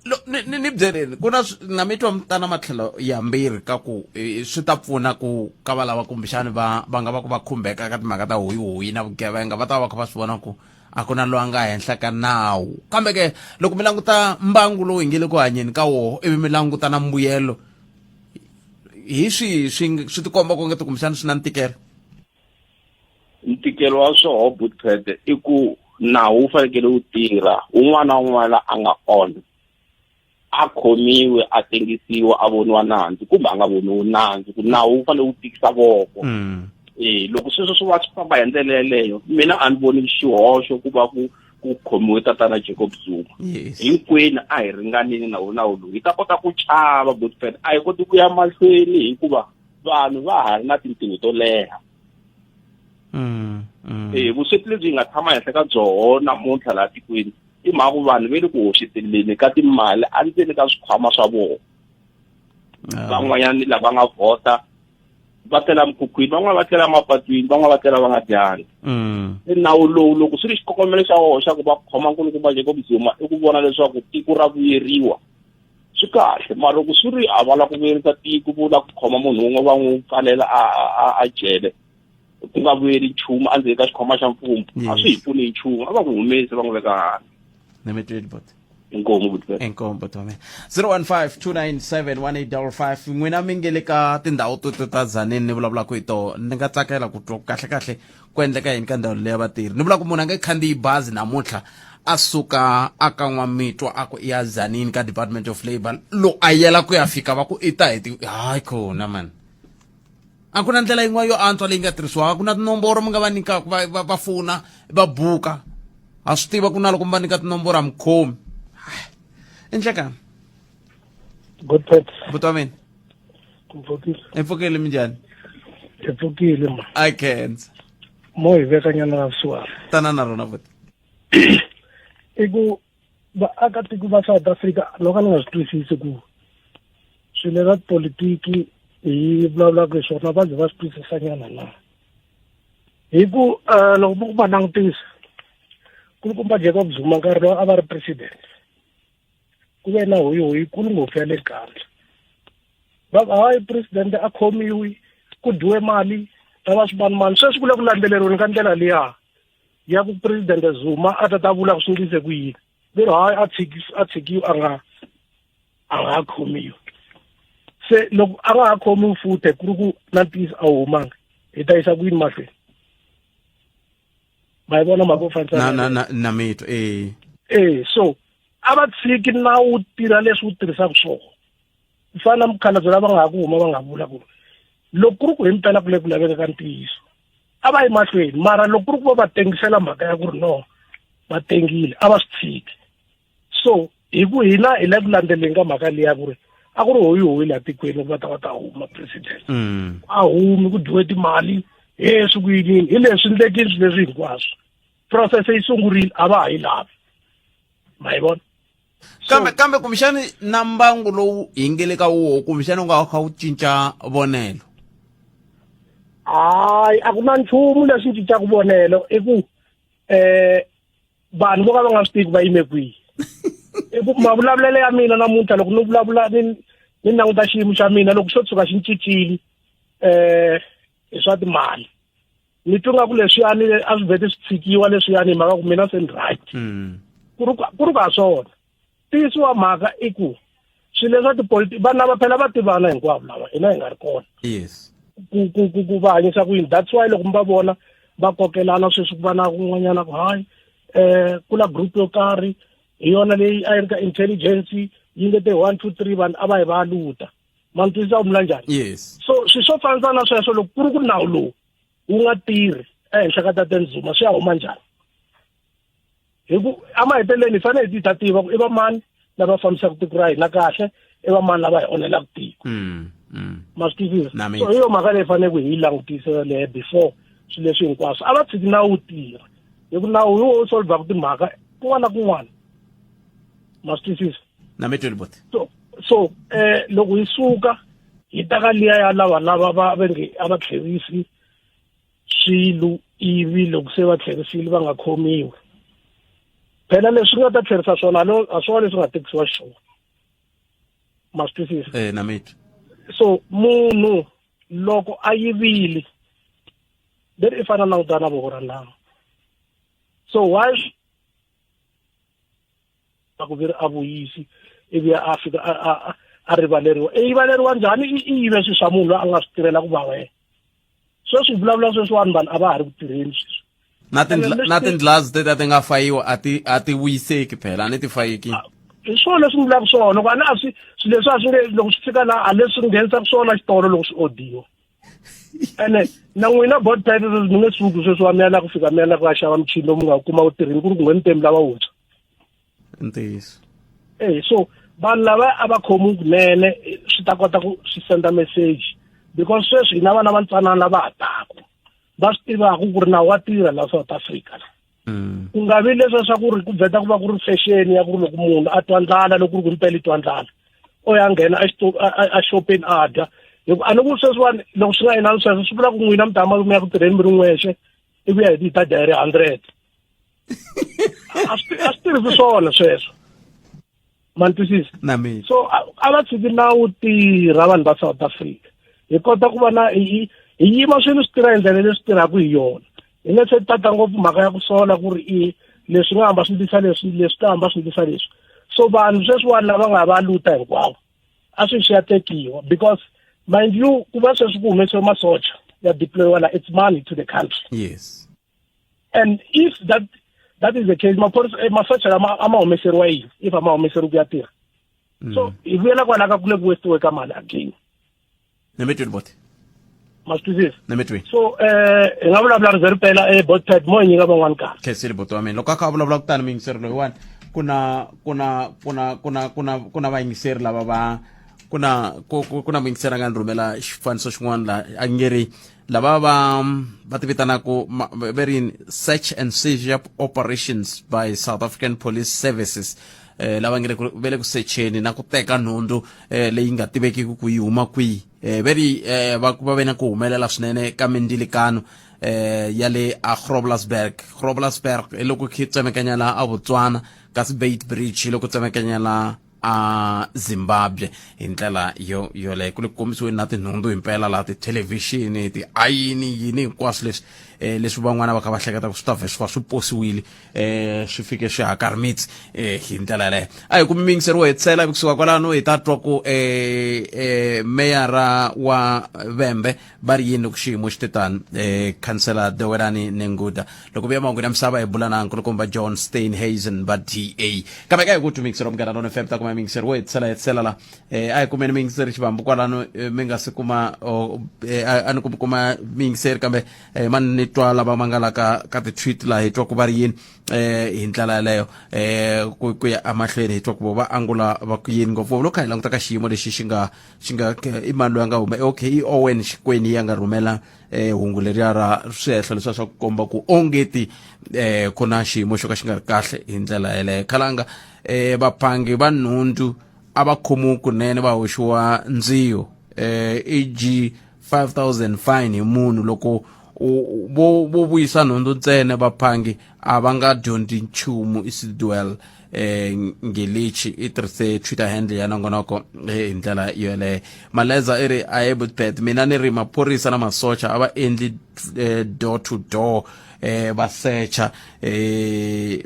ni ni ni byeleni ku na na mi twa ta na matlhelo yambirhi ka ku swi ta pfuna ku ka va lava kumbexani va va nga va ku va khumbeka ka timhaka ta hoyihoyi na vugevenga va ta va va kha va swi vona ku a ku na loyi a nga henhla ka nawu kambe ke loko mi languta mbangu lowu hi nge le ku hanyeni ka woho ivi mi languta na mbuyelo hi swihi swi swi tikomba ku nge kumbexani swi na ntikelo Ntikelo wa swoho Bootpad i ku nawu wu fanekele wu tirha un'wana na un'wana a nga onha a khomiwe a tengisiwa a voniwa nandzu kumbe a nga voniwi nandzu ku nawu wu fanele wu tikisa voko mm. e loko sweswo swi va swi famba hi ndlela yeleyo mina a ni voni xihoxo ku va ku ku khomiwe tatana Jacob Zuma hinkwenu a hi ringanini na wona nawu lowu hi ta kota ku chava Bootpad a hi koti ku ya mahlweni hikuva vanhu va ha ri na tintiho to leha mm, mm. e vusweti lebyi nga tshama henhla ka byoho namuntlha laha tikweni i mhaka ku vanhu va le ku hoxeteleni ka timali endzeni ka swikhwama swa vona ah. van'wanyana lava nga vhota Va tlela mikhukhwini, van'wana va tlela mapatwini, van'wana va tlela va nga dyangi. Se nawu lowu loko swi ri xikongomelo xa wona xa ku va khoma nkulukumba Jacob Zuma i ku vona leswaku tiko ra vuyeriwa, swi kahle. Mara loko swi ri a va lava ku vuyerisa tiko, vo lava ku khoma munhu wun'we va n'wi pfalela a jele, ku nga vuyeli nchumu endzeni ka xikhwama xa mfumo, a swi hi pfuni hi nchumu. A va n'wi humesi va n'wi veka handle. Ni mi twile, bot. Inkomu, buti. Inkomu, buti wa mina. 015 297 1855. N'wina mi nge le ka tindhawu to ta Tzaneen ni vulavulaka hi toho, ni nga tsakela ku twa kahle kahle ku endleka yini ka ndhawu leya vatirhi. Ni vula ku munhu a nge khandziyi bazi namuntlha a suka a ka N'wamitwa a ku i ya Tzaneen ka Department of Labour, lo a yela ku ya fika va ku i ta hi ti hayi khona man. A ku na ndlela yin'wana yo antswa leyi nga tirhisiwaka? Ku na tinomboro mi nga va nyikaka va fona va buka? Ha swi tiva ku na loko mi va nyika tinomboro a mi khomi. I nhlekani. Good pet. Buti wa mina. Mpfukile. I pfukile, minjhani? Hi pfukile ma. I khensa. Mo hi veka nyana la kusuhani. Tana na rona, buti. I ku vaakatiko va South Africa loko a ni nga swi twisisi ku swilo swa tipolitiki hi vulavulaka hi swona, va ze va swi twisisa nyana na hi ku loko mo ku va langutisa, kulukumba Jacob Zuma nkarhi lowu a va ri president, ku ve na hoyihoyi kulu ngopfu ya le Nkandla, va ku hayi, president a khomiwi, ku dyiwe mali ta va swimanimani. Sweswi ku le ku landzeleriweni ka ndlela liya ya ku president Zuma a ta ta vula ku swi ndlise ku yini, ve ri hayi, a tshikiwi, a nga khomiwi. Se loko a nga ha khomiwi futhe, ku ri ku na ntiyiso a wu humanga, hi ta yisa ku yini mahlweni? Ma yi vona mhaka yo fanisa? Na na na mitwa, eh. Eh, so a va tshiki nawu wu tirha leswi wu tirhisaka swona. Ku fana na mukhalabye lava nga ha ku huma va nga vula ku loko ku ri ku hi mpela ku le ku laveka ka ntiyiso, a va yi mahlweni. Mara loko ku ri ku va va tengisela mhaka ya ku ri no, va tengile, a va swi tshiki. So hi ku hina hi le ku landzeleni ka mhaka liya ku ri a ku ri hoyihoyi laha tikweni ku va ta huma president a humi, ku dyiwe timali, he swi ku yinini, hi leswi ndlekini swilo leswi hinkwaswo. Process yi sungurile, a va ha yi lavi, ma yi vona? Kambe kumbexani na mbangu lowu hi nge le ka woho, kumbexani u nga kha wu cinca vonelo. Hayi, a ku na nchumu leswi cincaka vonelo. I ku vanhu vo ka va nga swi tivi va yime kwihi. I ku mavulavulelo ya mina namuntlha, loko ni vulavula ni languta xiyimo xa mina, loko xo tshuka xi cincile hi swa timali, ni twa nga ku leswiyani a swi vhete swi tshikiwa leswiyani, hi mhaka ku mina se ni right. Ku ri ka swona, ntiyiso wa mhaka i ku swilo leswa tipolitiki, vanhu lava phela va tivana hinkwavo lava hina hi nga ri kona. Ku va hanyisa ku yini. That's why loko mi va vona va kokelana sweswi, ku va na kun'wanyana ku hayi, ku la group yo karhi, hi yona leyi a yi ri ka intelligence, yi nge te 1 2 3, vanhu a va yi va luta. Ma ni twisisa ku mula njhani? Yes. So swi swo fanisa na sweswo, loko ku ri ku nawu lowu wu nga tirhi ehenhla ka Tateni Zuma, swi ya huma njhani? Hi ku emahetelelweni hi fanele hi ta tiva ku i va mani lava fambisaka tiko ra hina kahle, i va mani lava hi onhelaka tiko. Ma swi twisisa? So hi yo mhaka leyi fanele ku hi yi langutisa leyo before swilo leswi hinkwaswo. A va tshiki nawu wu tirha, hi ku nawu hi wo wu solvaka timhaka kun'wana na kun'wana. Ma swi twisisa? Na mi tweli, boti. So loko hi suka hi ta ka liya ya lava va nge a va tlherisi swilo, ivi loko se va tlherisile va nga khomiwi, phela leswi nga ta tlherisa swona a swona leswi nga tekisiwa xiswona. Ma swi twisisa? Eh, na mitwa. So munhu loko a yivile, leri i fanele a langutana na voko ra nawu. So why a ku veri a vuyisi ivi a fika a rivaleriwa? I yivaleriwa njhani? I yive swilo swa munhu loyi a nga swi tirhela ku va wena. Sweswi hi vulavula sweswiwani, vanhu a va ha ri ku tirheni sweswi. Na tindlazi teti a ti nga fayiwa, a ti vuyiseki phela, a ni ti fayeki. Hi swona leswi ni vulaka swona, loko a ni a swi swilo leswi a swi nge loko swi fika laha, a leswi nghenisaka swona xitolo loko swi odiwa. Ene na n'wina board type mi nge suki sweswi wa mi ya la ku fika mi ya la ku ya xava michini lowu mi nga kuma wu tirhini, ku ri ku ngheni temi lava wuntshwa. Ntiyiso. Eh, so vanhu lava a va khomiwi kunene, swi ta kota ku swi senda message, because sweswi hina vana va ntsanana lava ha taku va swi tivaka ku ri nawu wa tirha la South Africa la. Ku nga vi leswiya swa ku ri ku vheta ku va ku ri fashion ya ku ri loko munhu a twa ndlala, loko ku ri ku mpela i twa ndlala, o ya nghena a xopeni a dya. Hi ku a ni ku sweswiwani loko swi nga inani sweswo swi vula ku n'wina mi ta hamba mi ya ku tirheni mi ri n'wexe ivi ya hi ta dya hi ri 100. A swi a swi tirhisi swona sweswo. Ma ni twisisa? Na mina. So a va tshiki nawu tirha vanhu va South Africa. Hi kota ku va na hi hi yima swilo swi tirha hi ndlela leswi tirhaka hi yona. Hi nga se tata ngopfu mhaka ya ku sola ku ri i leswi nga hamba swi ndlisa leswi leswi ta hamba swi ndlisa leswi. So vanhu sweswiwani lava nga va luta hinkwavo a swi swi ya tekiwa because mind you ku va sweswi ku humesiwe masocha ya deployiwa la it's money to the country. Yes. And if that that is the case maphorisa eh, masocha lama a ma humeseriwa yini if a ma humeseriwi ku ya tirha. So hi vuyela kwala ka ku le ku wastiwe ka mali again. Nemetweni bote. Ma swi twisisa? Nemetweni. So eh hi nga vulavula ri ze ri pela eh botpad mo hi nyika van'wani nkarhi. Khensile buti wa mina. Loko a kha a vulavula kutani muyingiseri loyiwani ku na ku na ku na ku na ku na ku na vayingiseri lava va ku na ku ku na muyingiseri a nga ni rhumela xifaniso xin'wana la a nge ri lava va va ti vitanaka va ri yini search and seizure operations by South African Police Services eh lava nge le ku ve le ku secheni na ku teka nhundzu eh leyi nga tivekiki ku yi huma kwihi eh ve ri eh va va ve na ku humelela swinene ka mindzilikano eh ya le a Groblersberg Groblersberg hi loko khi tsemekanya la a Botswana kasi Beit Bridge hi loko tsemekanya la a Zimbabwe hi ndlela yo yoleyo ku le ku kombisiweni na tinhundzu himpela laha tithelevhixini tiayini yini hinkwaswo leswi eh, leswi van'wana va kha va hleketa ku swi ta vhe swi va swi posiwile eh, swi fike swi hakarimitsi eh, hi ndlela yaleyo a hi kumi miyingiseri wo hetisela ivi kusuka kwalano hi ta twa ku eh, eh, meyara wa vembe va ri yini loko xiyimo xi te tani eh, khansela Dewelani Nenguda loko vuya mahungwini ya misava hi bula na nkulukumba John Steenhuisen va DA kambe ka hi ku twi miyingiseri wa Munghana Lona FM ta kuma miyingiseri wo hetisela hetisela la eh, a hi kumeni miyingiseri xivambu kwalano eh, mi nga si kuma oh, eh, a ni kumi kuma miyingiseri kambe eh, mani ni twa lava ma nga la ka ka ti-tweet laha hi twa ku va ri yini eh hi ndlela yaleyo eh ku ku ya emahlweni hi twa ku vo va angula va ku yini ngopfu loko kha hi languta ka xiyimo lexi xi nga xi nga i mani loyi a nga hume okay i Owen Xikweni ya nga rhumela eh hungu leriya ra swihehlo leswiya swa ku komba ku ongeti eh ku na xiyimo xo ka xi nga ri kahle hi ndlela yeleyo khalanga eh vaphangi va nhundzu a va khomiwi kunene va hoxiwa ndziyo eh eg 5000 fine hi munhu loko vo vo vuyisa nhundzu ntsena vaphangi a va nga dyondzi nchumu isidwell eh ngelichi i tirhise twitter handle ya nongonoko eh, hi ndlela yoleyo maleza i ri a ye butpet mina ni ri maphorisa na masocha a va endli eh, door to door eh, va secha eh,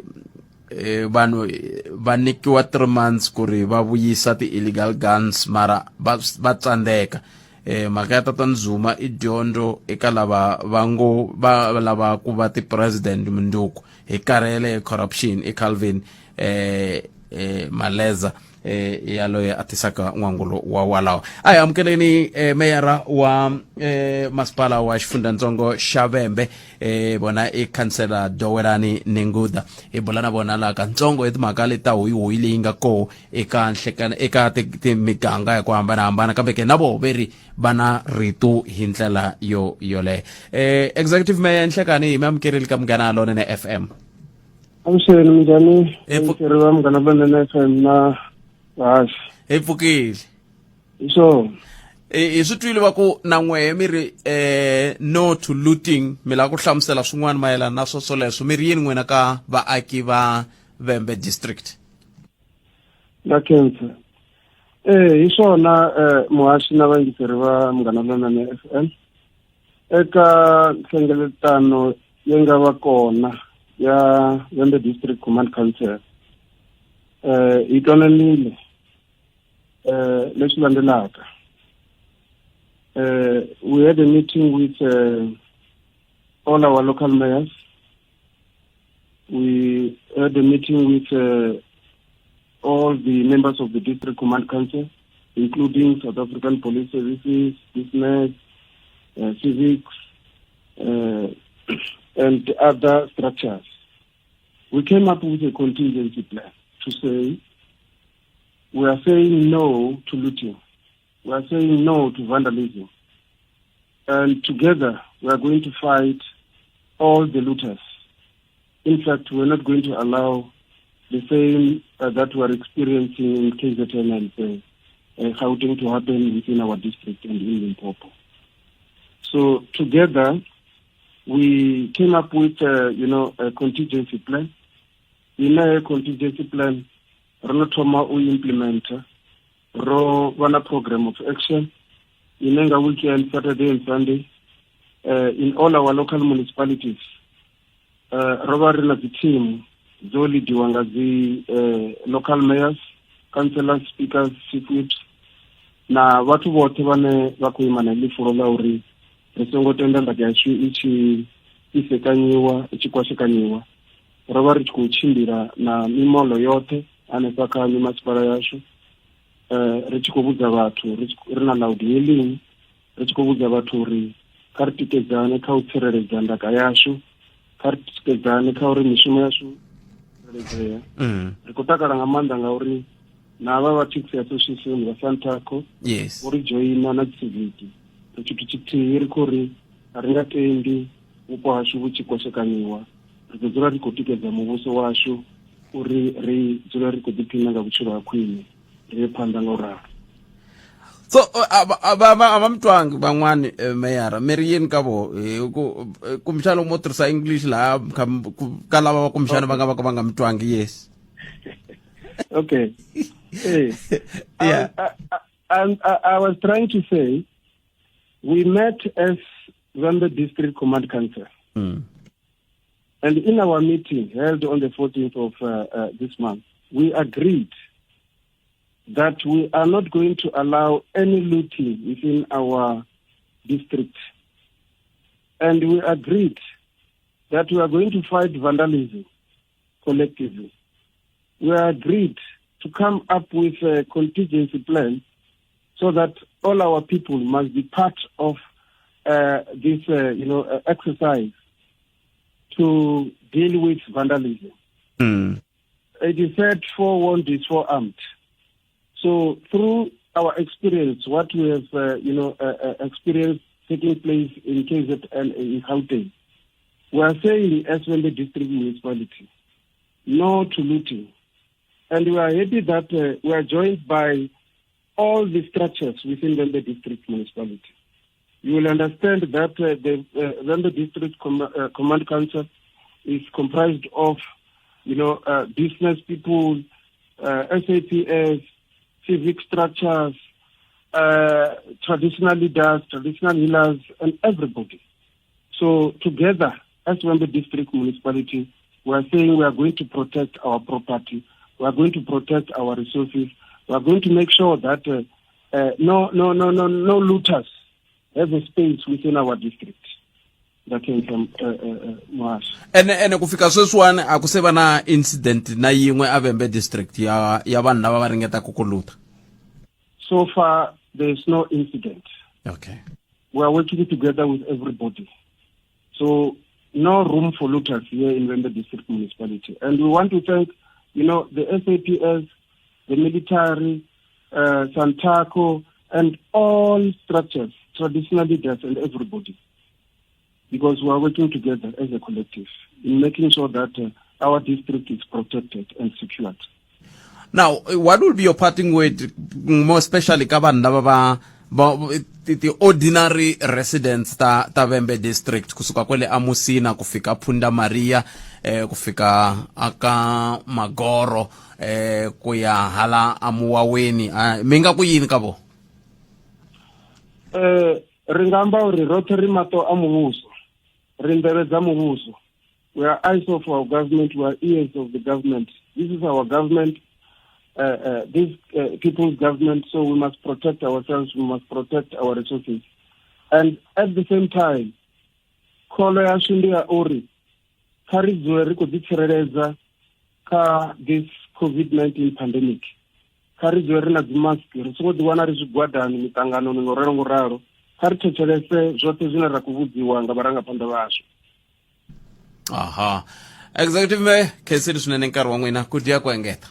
eh, vanhu va nyikiwa 3 months ku ri va vuyisa ti-illegal guns mara va va tsandzeka eh mhaka ya tatana Zuma i dyondzo eka lava va ngo va lava ku va ti-president munduku hi karhele hi corruption i Calvin eh eh Maleza eh yaloye a tisaka n'wangulo wa walawo a hi amukeleni eh, meyara wa eh, masipala wa xifundzantsongo xa Vhembe eh, vona i khansela Dowelani Nenguda hi bula na vona laha katsongo hi timhaka leti ta hoyihoyi leyi nga koho eka nhlekana eka miganga ya ku hambanahambana kambe ke na voho ve ri va na rito hi ndlela yo yoleyo eh, executive mayor nhlekani hi mi amukerile ka munghana lonene FM avuxeni minjhani ri va munghana lonene FM na vahaxi hi pfukile hi swona hi swi twile va ku na n'wehe mi ri eh no to looting mi lava ku hlamusela swin'wana mayelana na swo swoleswo mi ri yini n'wina ka vaaki va Vhembe district Na khensa eh hi swona eh muhaxi na vayingiseri va Munghana Lonene FM eka nhlengeletano yi nga va kona ya Vhembe District Command Council eh hi twananile eh leswi landzelaka eh we had a meeting with uh, all our local mayors we had a meeting with uh, all the members of the District Command Council, including South African Police Services, business, uh, civics, uh, and other structures. We came up with a contingency plan to say we are saying no to looting. We are saying no to vandalism. And together, we are going to fight all the looters. In fact, we're not going to allow the same uh, that we're experiencing in KZN and Gauteng to happen within our district and in Limpopo. So together, we came up with, you know, a contingency plan. In a contingency plan, ro no thoma u implementa ro vha na program of action ine nga weekend Saturday and Sunday in all our local municipalities ro vha ri na dzi team dzo lidiwa nga dzi local mayors, councillors, speakers, chief whips na vhathu vhoṱhe vhane vha khou ima na heḽi fulo ḽa uri ri songo tenda ndaka yashu i tshi isekanyiwa i tshi kwashekanyiwa. Ro vha ri tshi khou tshimbila na mimoḽo yoṱhe hanefha kha mimasipala yashu, ri tshi khou vhudza vhathu ri na loud yelling, ri tshi khou vhudza vhathu uri kha ri tikedzane kha u tsireledza ndaka yashu, kha ri tikedzane kha uri mishumo yashu tsireledzea. Ri khou takala nga maanḓa ngauri na vha vha taxi association vha Santaco vho ri dzhoina na civic, ri tshithu tshithihi, ri khou ri a ri nga tendi vhupo hashu vhu tshi kwashekanyiwa, ri ḓo dzula ri khou tikedza muvhuso washu uri ri dzule ri khou ḓiphina nga vhutshilo ha khwine, ri ye phanḓa nga u ralo. So a va va a va mi twangi van'wani, meyara, mi ri yini ka vo hi ku kumbexana loko mo tirhisa English laha ka lava va kumbexana va nga va ka va nga mi twangi? Yes. Okay. Hey. Yeah. I was trying to say we met as Vhembe District Command Council. And in our meeting held on the 14th of this month, we agreed that we are not going to allow any looting within our district. And we agreed that we are going to fight vandalism collectively. We agreed to come up with a contingency plan so that all our people must be part of this exercise to deal with vandalism. It is said forewarned is forearmed. So through our experience, what we have experienced taking place in KZN in Gauteng, we are saying as Vhembe District Municipality, no to looting. And we are happy that we are joined by all the structures within Vhembe District Municipality. You will understand that the Vhembe District Command Council is comprised of business people, SAPS, civic structures, traditional leaders, traditional healers, and everybody. So together, as Vhembe District Municipality, we are saying we are going to protect our property, we are going to protect our resources, we are going to make sure that no looters have a space within our district. That came from Moash. Ene ku fika sweswiwani a ku se va na incident na yin'we a Vhembe District ya vanhu lava va ringetaka ku luta. So far, there is no incident. We are working together with everybody. So no room for looters here in Vhembe District Municipality. And we want to thank the SAPS, the military, Santaco, and all structures, traditional leaders and everybody, because we are working together as a collective in making sure that our district is protected and secured. Now, what would be your parting word, more especially ka vanhu lava va ti ordinary residents ta Vhembe District, kusuka kwele Amusina ku fika Phunda Maria, ku fika aka Magoro, ku ya hala Amuwaweni, mi nga ku yini ka vo? Ri nga amba uri roṱhe ri maṱo a muvhuso, ri nḓevhe dza muvhuso. We are eyes of our government, we are ears of the government. This is our government, this people's government, so we must protect ourselves, we must protect our resources. And at the same time, kholo yashu ndi ya uri kha ri dzule ri khou ḓitsireledza kha this COVID-19 pandemic. Kha ri dzule ri na dzi mask, ri songo ḓiwana ri zwigwadani miṱanganoni ngo ralo ngo ralo. Kha ri thetshelese zwoṱhe zwine ra khou vhudziwa nga vharangaphanḓa vhashu. Aha. Executive Mayor, khensini swinene nkarhi wa n'wina ku dya ku engeta.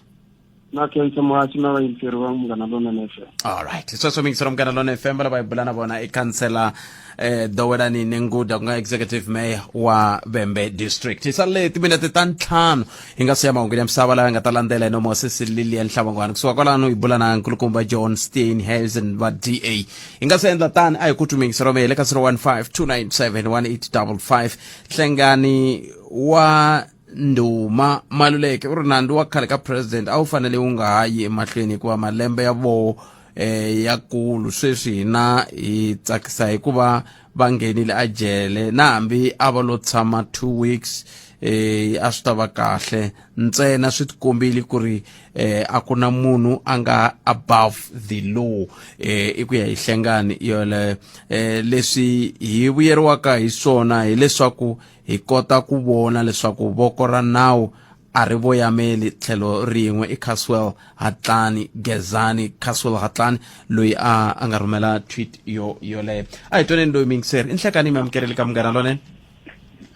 Na khensa muhaxi na vayingiseri va Munghana Lonene FM. Alright, sweswo miyingiseri Munghana Lonene FM va lava hi bula na vona i khansela eh Dowelani Nenguda ku nga executive mayor wa Vhembe district. Hi salele timinete ta ntlhanu hi nga siya mahungu ya misava lawa nga ta landzela hi nomo wa sesi Lilian Hlabangwana. Kusuka kwalano hi bula na nkulukumba John Steenhuisen va DA. Hi nga se endla tani a hi ku twi miyingiseri wa mehe le ka 015 297 1855 Hlengani wa Ndhuma Maluleke u ri nandzu wa khale ka president a wu fanele wu nga ha yi emahlweni hikuva malembe ya voho eh yakulu sweswi hina hi tsakisa hikuva va nghenile a jele na hambi a va lo tshama 2 weeks eh a swi ta va kahle ntsena swi tikombile ku ri eh a ku na munhu a nga above the law eh i ku ya hi hlengani yole eh leswi hi vuyeriwaka hi swona hileswaku hi kota ku vona leswaku voko ra nawu a ri voyameli tlhelo rin'we i Caswell Hatlani Gezani Caswell Hatlani loyi a a nga rhumela tweet yo yoleyo a hi twaneni loyi miyingiseri i nhlekani mi amukeleli ka munghana lonene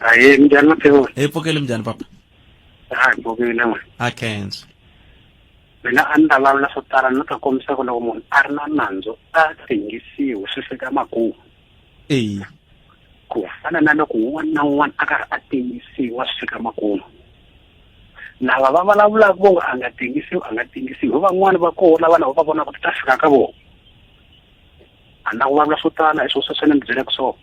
Ahee, minjhani Maphefula? Hi pfukile minjhani papa Ha hi pfukile n'we. A khensa. Mina a ni ta vulavula swo tala ni ta kombisa ku loko munhu a ri na nandzu a tengisiwi swi fika makumu. Eya. Ku fana na loko un'wana na un'wana a karhi a tengisiwa swi fika makumu. Lava va vulavulaka vo ngo a nga tengisiwi a nga tengisiwi hi van'wani va koho lava na va vonaka ti ta fika ka vona. A ni la ku vulavula swo tala hi swona sweswo ni mi byelaka swona.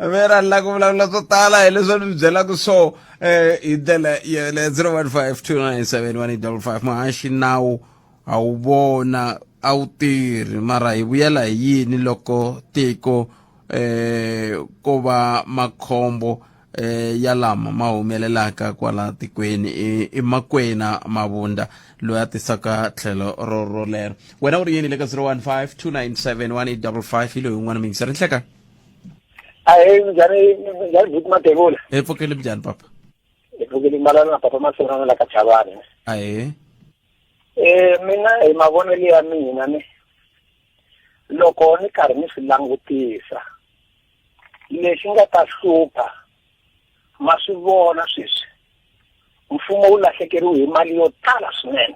Vera la ku vulavula swo tala hi leswi ni byelaka swo eh hi ndlela yele 0152971855 muhaxi nawu a wu vona a wu tirhi mara hi vuyela hi yini loko tiko eh ko va makhombo eh ya lama ma humelelaka kwala tikweni i, i makwena mavunda loyi a tisaka tlhelo ro rolero wena u ri yini le ka 015 297 1855 hi loyi un'wana miyingiseri nhleka Ahee, minjhani minjhani buti Mathebula? Hi pfukile minjhani papa? Hi pfukile malana na papa Masurana la ka Chavani. Ahee. Eh mina hi mavonelo ya mina ni loko ni karhi ni swi langutisa lexi nga ta hlupha ma swi vona sweswi mfumo wu lahlekeriwe hi mali yo tala swinene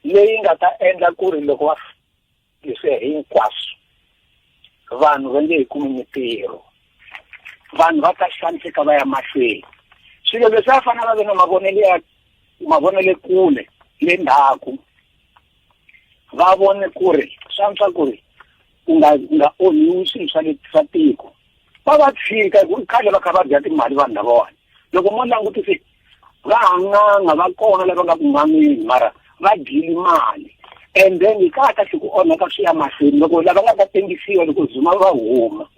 leyi nga ta endla ku ri loko va leswiya hinkwaswo vanhu va nge yi kumi mintirho vanhu va ta xaniseka va ya mahlweni swilo leswi a fanele va ve na mavonelo ya mavonelo kule le ndzhaku va vone ku ri swa antswa ku ri u nga u nga onhiwi swilo swa le swa tiko va va tshika hi ku khale va kha va dya timali vanhu lavawani loko mo langutise va ha n'anga va kona lava nga ku n'angeni mara va dyile mali and then hi kahle kahle ku onhaka swi ya mahlweni loko lava nga ta tengisiwa loko Zuma va huma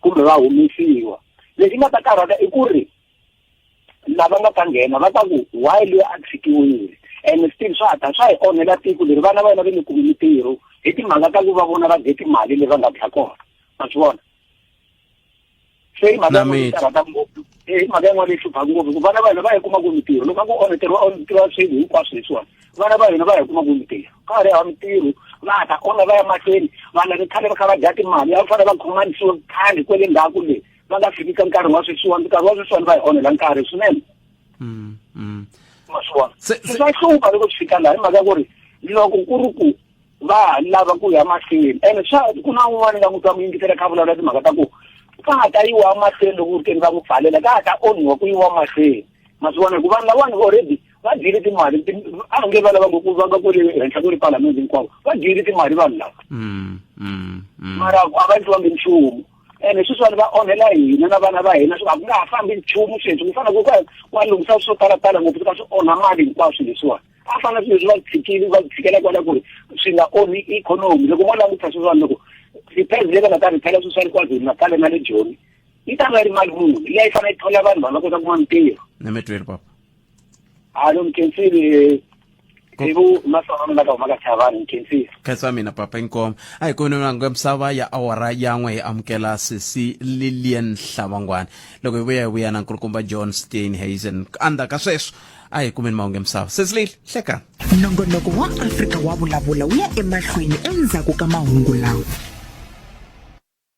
kumbe va humesiwa lexi nga ta karhata i ku ri lava nga ta nghena va ta ku why loyi a tshikiwile and still swa ha ta swa hi onhela tiko leri vana va hina va nge kumi mintirho hi timhaka ta ku va vona va dye timali leyi va nga dya kona ma swi vona se i mhaka yin'wana leyi karhataka ngopfu i mhaka yin'wana leyi hluphaka ngopfu ku vana va hina va yi kuma ku mintirho loko a ku onheteriwa onheteriwa swilo hinkwaswo leswiwani vana va hina va yi kuma ku mintirho ka ha ri hava mintirho va ta onha va ya mahlweni vanhu lava khale va kha va dya timali a va fanele va khomanisiwe khale kwele ndzhaku le va nga fiki ka nkarhi wa sweswiwani nkarhi wa sweswiwani va hi onhela nkarhi swinene ma swi vona se swa hlupha loko swi fika laha hi mhaka ku ri loko ku ri ku va ha lava ku ya mahlweni ene swa ku na un'wana nga n'wi twa mu yingisela kha vulavula timhaka ta ku ka ha ta yiwa mahlweni loko ku ri keni va n'wi pfalela ka ha ta onhiwa ku yiwa mahlweni ma swi vona hikuva vanhu lavawani already va dyile timali a nge va lava ku va nga ku ri henhla ku ri palamende hinkwavo va dyile timali vanhu lava mm, mm, mm. mara a va endliwangi nchumu ene sweswiwani va onhela hina na vana va hina swi a ku nga ha fambi nchumu sweswi ku fana ku ku lunghisa swo talatala ngopfu swi ka swi onha mali hinkwaswo leswiwani a fana swilo leswi va tshikile va tshikela kwala ku ri swi nga onhi ikhonomi loko mo langutisa sweswiwani loko repairs leyi va nga ta repair sweswiwani kwazulu natal na le joni yi ta va yi ri mali muni liya yi fanele yi thola vanhu va nga kota kuma mintirho ni mi twile papa halo mkhensile ivu masavana la ka humaka chavani mkhensile khensa mina papa inkomo a hi koni nga misava ya awara yan'we hi amukela sesi lilian hlavangwani loko hi vuya hi vuya na nkulukumba john steenhuisen endzhaku ka sweswo a hi kumeni mahungu ya misava sesi lili hlekani Nongonoko wa Afrika wa Vulavula wu ya emahlweni endzhaku ka mahungu lawa.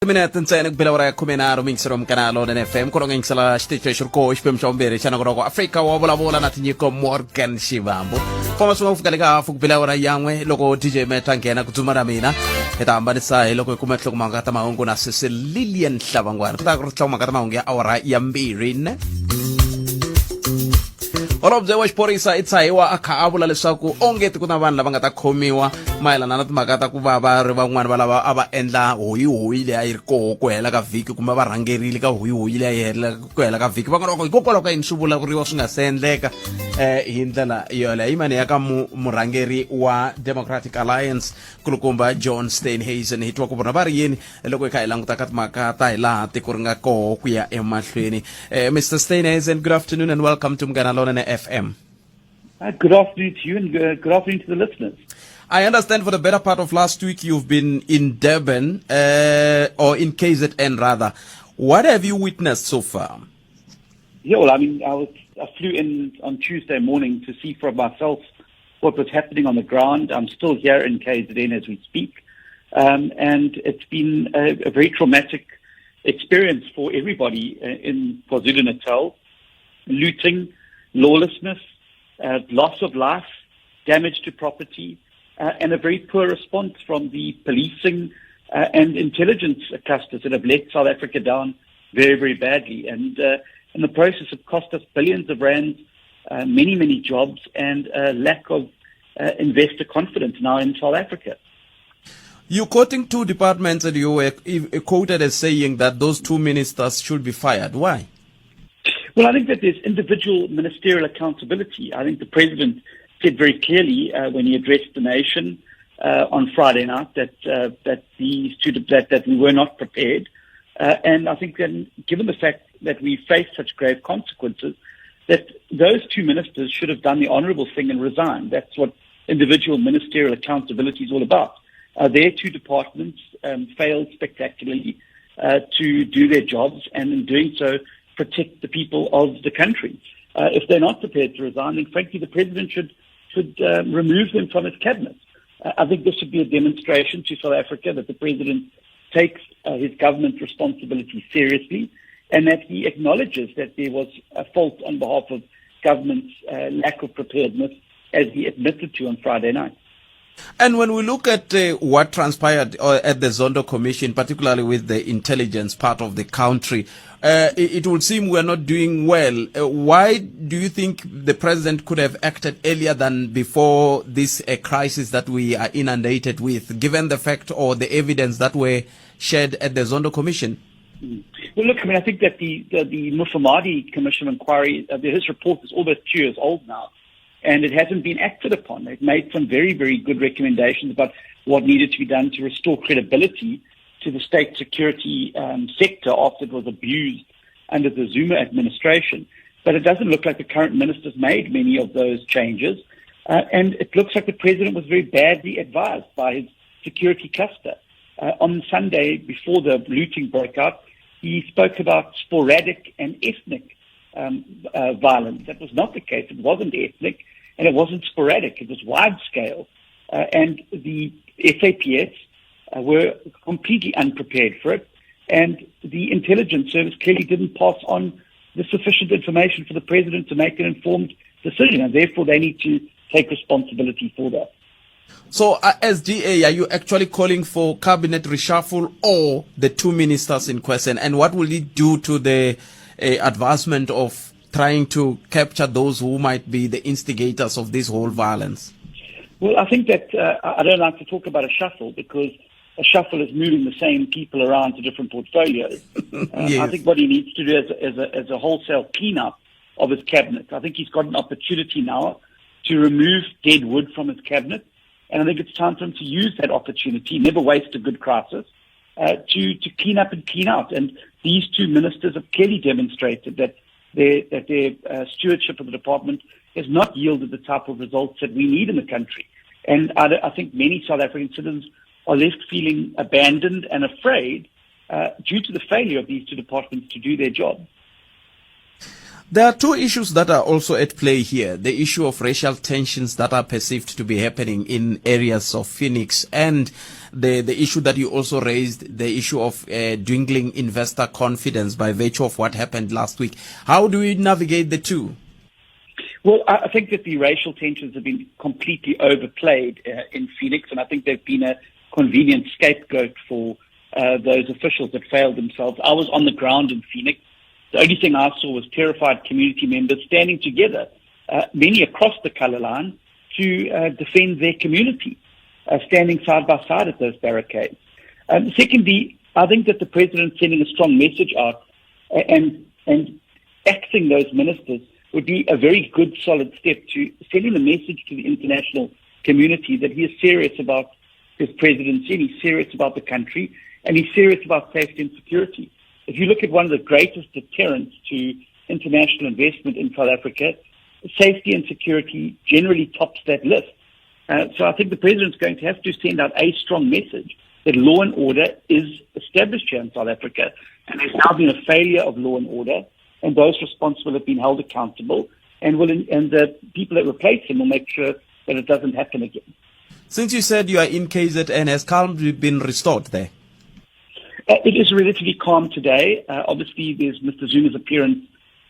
Timinete ntsena ku bela awara ya 13 mingisero Munghana Lonene FM ku ronga yingisela xitichi lexi ri koho xiphemu xa vumbirhi xa nongonoko Afrika wa vulavula na tinyiko Morgan Shivambu. Famba swin'we ku fika le ka hafu ku bela awara yan'we loko DJ Meta nghena ku dzuma na mina hi ta hambanisa hi loko hi kuma nhlokomhaka ta mahungu na sesi Lilian Hlavangwana ku ta ku ri nhlokomhaka ta mahungu ya awara ya mbirhi ne. Holobye wa xiphorisa i tshahiwa a kha a vula leswaku onge ti ku na vanhu lava nga ta khomiwa mayelana na timhaka ta ku va va ri van'wani va lava a va endla hoyihoyi leyi a yi ri koho ku hela ka vhiki kumbe va rhangerile ka hoyihoyi leyi a yi hela ku hela ka vhiki van'wana va ku hikokwalaho ka yini swi vulavuriwa swi nga se endleka um hi ndlela yoleyo yimani ya ka murhangeri wa Democratic Alliance kulukumba John Steenhuisen hi twa ku vona va ri yini loko hi kha hi languta ka timhaka ta hi laha tiko ri nga koho ku ya emahlweni. Mr Steenhuisen, good afternoon and welcome to Munghana Lonene FM. Good afternoon to you and good afternoon to the listeners. I understand for the better part of last week you've been in Durban, or in KZN rather. What have you witnessed so far? Yeah, well, I mean, I flew in on Tuesday morning to see for myself what was happening on the ground. I'm still here in KZN as we speak. And it's been a very traumatic experience for everybody in KwaZulu-Natal. Looting, lawlessness, loss of life, damage to property, and a very poor response from the policing and intelligence clusters that have let South Africa down very, very badly. And in the process, it cost us billions of rands, many, many jobs, and a lack of investor confidence now in South Africa. You're quoting two departments and you were quoted as saying that those two ministers should be fired. Why? Well, I think that there's individual ministerial accountability. I think the president said very clearly when he addressed the nation on Friday night that that these two that, that we were not prepared. And I think then, given the fact that we face such grave consequences, that those two ministers should have done the honorable thing and resigned. That's what individual ministerial accountability is all about. Their two departments failed spectacularly to do their jobs, and in doing so, protect the people of the country. If they're not prepared to resign, then frankly, the president should remove them from his cabinet. I think this should be a demonstration to South Africa that the president takes his government responsibility seriously, and that he acknowledges that there was a fault on behalf of government's lack of preparedness, as he admitted to on Friday night. And when we look at what transpired at the Zondo Commission, particularly with the intelligence part of the country, it would seem we are not doing well. Why do you think the president could have acted earlier than before this crisis that we are inundated with, given the fact or the evidence that were shared at the Zondo Commission? Well, look, I mean, I think that the Mufamadi Commission of Inquiry, his report is almost 2 years old now, and it hasn't been acted upon. They've made some very, very good recommendations about what needed to be done to restore credibility to the state security sector after it was abused under the Zuma administration. But it doesn't look like the current minister's made many of those changes. And it looks like the president was very badly advised by his security cluster. On Sunday, before the looting broke out, he spoke about sporadic and ethnic violence. That was not the case. It wasn't ethnic and it wasn't sporadic. It was wide scale. And the SAPS were completely unprepared for it. And the intelligence service clearly didn't pass on the sufficient information for the president to make an informed decision. And therefore, they need to take responsibility for that. So, as DA, are you actually calling for cabinet reshuffle or the two ministers in question? And what will it do to the advancement of trying to capture those who might be the instigators of this whole violence? Well, I think that I don't like to talk about a shuffle, because a shuffle is moving the same people around to different portfolios. Yes. I think what he needs to do is a wholesale cleanup of his cabinet. I think he's got an opportunity now to remove dead wood from his cabinet. And I think it's time for him to use that opportunity, never waste a good crisis, to clean up and clean out. And these two ministers have clearly demonstrated that their stewardship of the department has not yielded the type of results that we need in the country. And I think many South African citizens are left feeling abandoned and afraid due to the failure of these two departments to do their job. There are two issues that are also at play here. The issue of racial tensions that are perceived to be happening in areas of Phoenix, and the, the issue that you also raised, the issue of uh, dwindling investor confidence by virtue of what happened last week. How do we navigate the two? Well, I think that the racial tensions have been completely overplayed uh, in Phoenix, and I think they've been a convenient scapegoat for uh, those officials that failed themselves. I was on the ground in Phoenix. The only thing I saw was terrified community members standing together, uh, many across the color line, to uh, defend their community, uh, standing side by side at those barricades. Um, secondly, I think that the president sending a strong message out and and axing those ministers would be a very good, solid step to sending the message to the international community that he is serious about his presidency and he's serious about the country and he's serious about safety and security. If you look at one of the greatest deterrents to international investment in South Africa, safety and security generally tops that list. Uh, so I think the president's going to have to send out a strong message that law and order is established here in South Africa. And there's now been a failure of law and order, and those responsible have been held accountable, and will and the people that replace him will make sure that it doesn't happen again. Since you said you are in KZN, has calm been restored there? Uh, it is relatively calm today. Uh, obviously, there's Mr. Zuma's appearance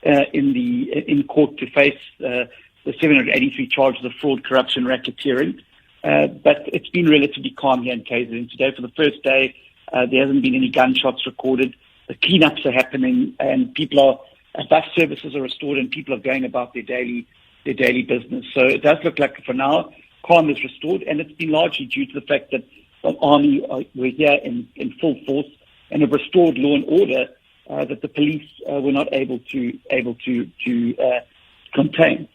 uh, in the in court to face uh, the 783 charges of fraud, corruption, racketeering. Uh, but it's been relatively calm here in KZN today. For the first day, uh, there hasn't been any gunshots recorded. The cleanups are happening, and people are uh, bus services are restored, and people are going about their daily their daily business. So it does look like for now calm is restored, and it's been largely due to the fact that the army uh, were here in, in full force and have restored law and order uh, that the police uh, were not able to able to to uh, contain.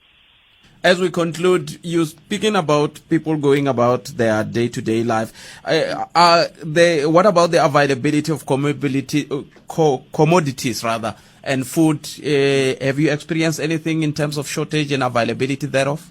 As we conclude, you speaking about people going about their day-to-day life. Uh, uh, they, what about the availability of commodity, uh, co- commodities rather, and food? Uh, have you experienced anything in terms of shortage and availability thereof?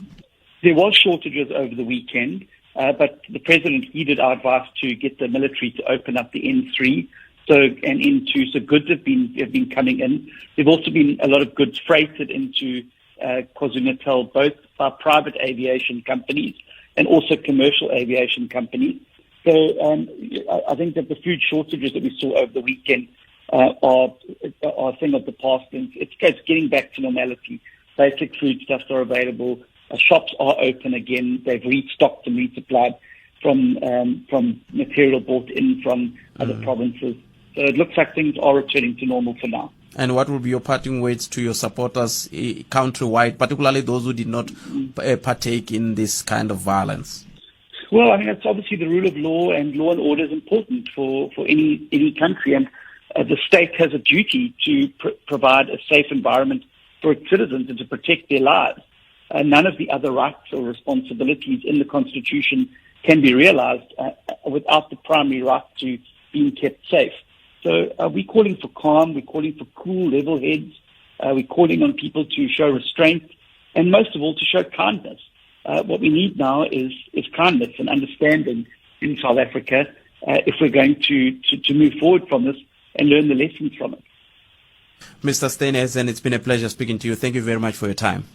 There was shortages over the weekend, uh, but the president heeded our advice to get the military to open up the N3 so and N2. So goods have been have been coming in. There've also been a lot of goods freighted into uh, KwaZulu-Natal, both by private aviation companies and also commercial aviation companies. So um, I, I think that the food shortages that we saw over the weekend uh, are, are a thing of the past, and it's, it's getting back to normality. Basic foodstuffs are available. Uh, shops are open again. They've restocked and resupplied from um, from material bought in from other mm. provinces. So it looks like things are returning to normal for now. And what will be your parting words to your supporters eh, countrywide, particularly those who did not mm. partake in this kind of violence? Well, I mean, it's obviously the rule of law and law and order is important for, for any, any country. And uh, the state has a duty to pr- provide a safe environment for its citizens and to protect their lives. Uh, none of the other rights or responsibilities in the Constitution can be realized uh, without the primary right to being kept safe. So uh, we're calling for calm, we're calling for cool, level heads, uh, we're calling on people to show restraint, and most of all, to show kindness. Uh, what we need now is, is kindness and understanding in South Africa uh, if we're going to, to, to move forward from this and learn the lessons from it. Mr. Steenhuisen, it's been a pleasure speaking to you. Thank you very much for your time.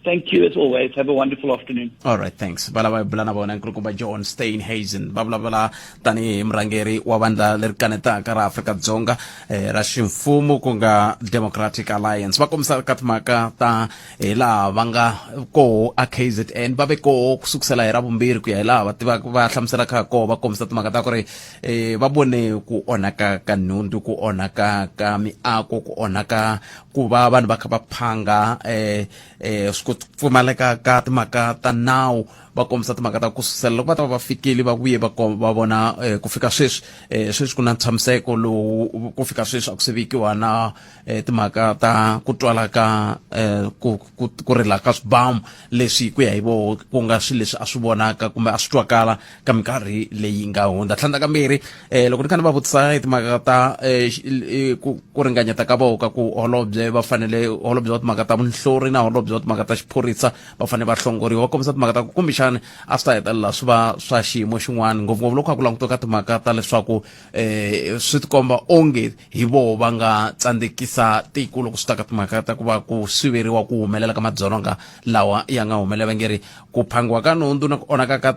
Thank you as always. Have a wonderful afternoon. All right, thanks. Va lava hi bula na vona nkulukumba John Steenhuisen va vulavula tanihi murhangeri wa vandla leri kanetaka ra Afrika-Dzonga eh, ra ximfumo ku nga Democratic Alliance. Va kombisa ka timhaka ta hi laha va nga koho a KZN va ve koho ku sukusela hi ra vumbirhi ku ya hi laha va tivaka va hlamuselaka ha koho va kombisa timhaka ta ku ri eh, va vone ku onhaka ka nhundzu ku onhaka ka miako ku onhaka ku va vanhu va kha va phanga eh, eh, ku pfumaleka ka timhaka ta nawu va kombisa timhaka ta ku susela loko va ta va va fikile va vuye va va vona eh, ku fika sweswi eh, sweswi ku na ntshamiseko lowu ku fika sweswi a ku se vikiwa na eh, timhaka ta ku twala ka eh, ku, ku, ku rila ka swibamu leswi ku ya hi voho ku nga swilo leswi a swi vonaka kumbe a swi twakala ka minkarhi leyi nga hundza tlhandlakambirhi eh, loko ni kha ni va vutisa hi timhaka ta eh, eh, ku, ku ringanyeta ka voho ka ku holobye va fanele holobye wa timhaka ta vunhlori na holobye wa timhaka ta xiphorisa va fanele va hlongoriwa va kombisa timhaka ta ku kumbexani kumbexani a swi ta hetelela swi va swa xiyimo xin'wana ngopfungopfu loko kha ku langutiwa ka timhaka ta leswaku um swi tikomba onge hi voho va nga tsandzekisa tiko loko swi ta ka timhaka ta ku va ku siveriwa ku humelela ka madzolonga lawa ya nga humelela va nge ri ku phangiwa ka nhundzu na ku onhaka ka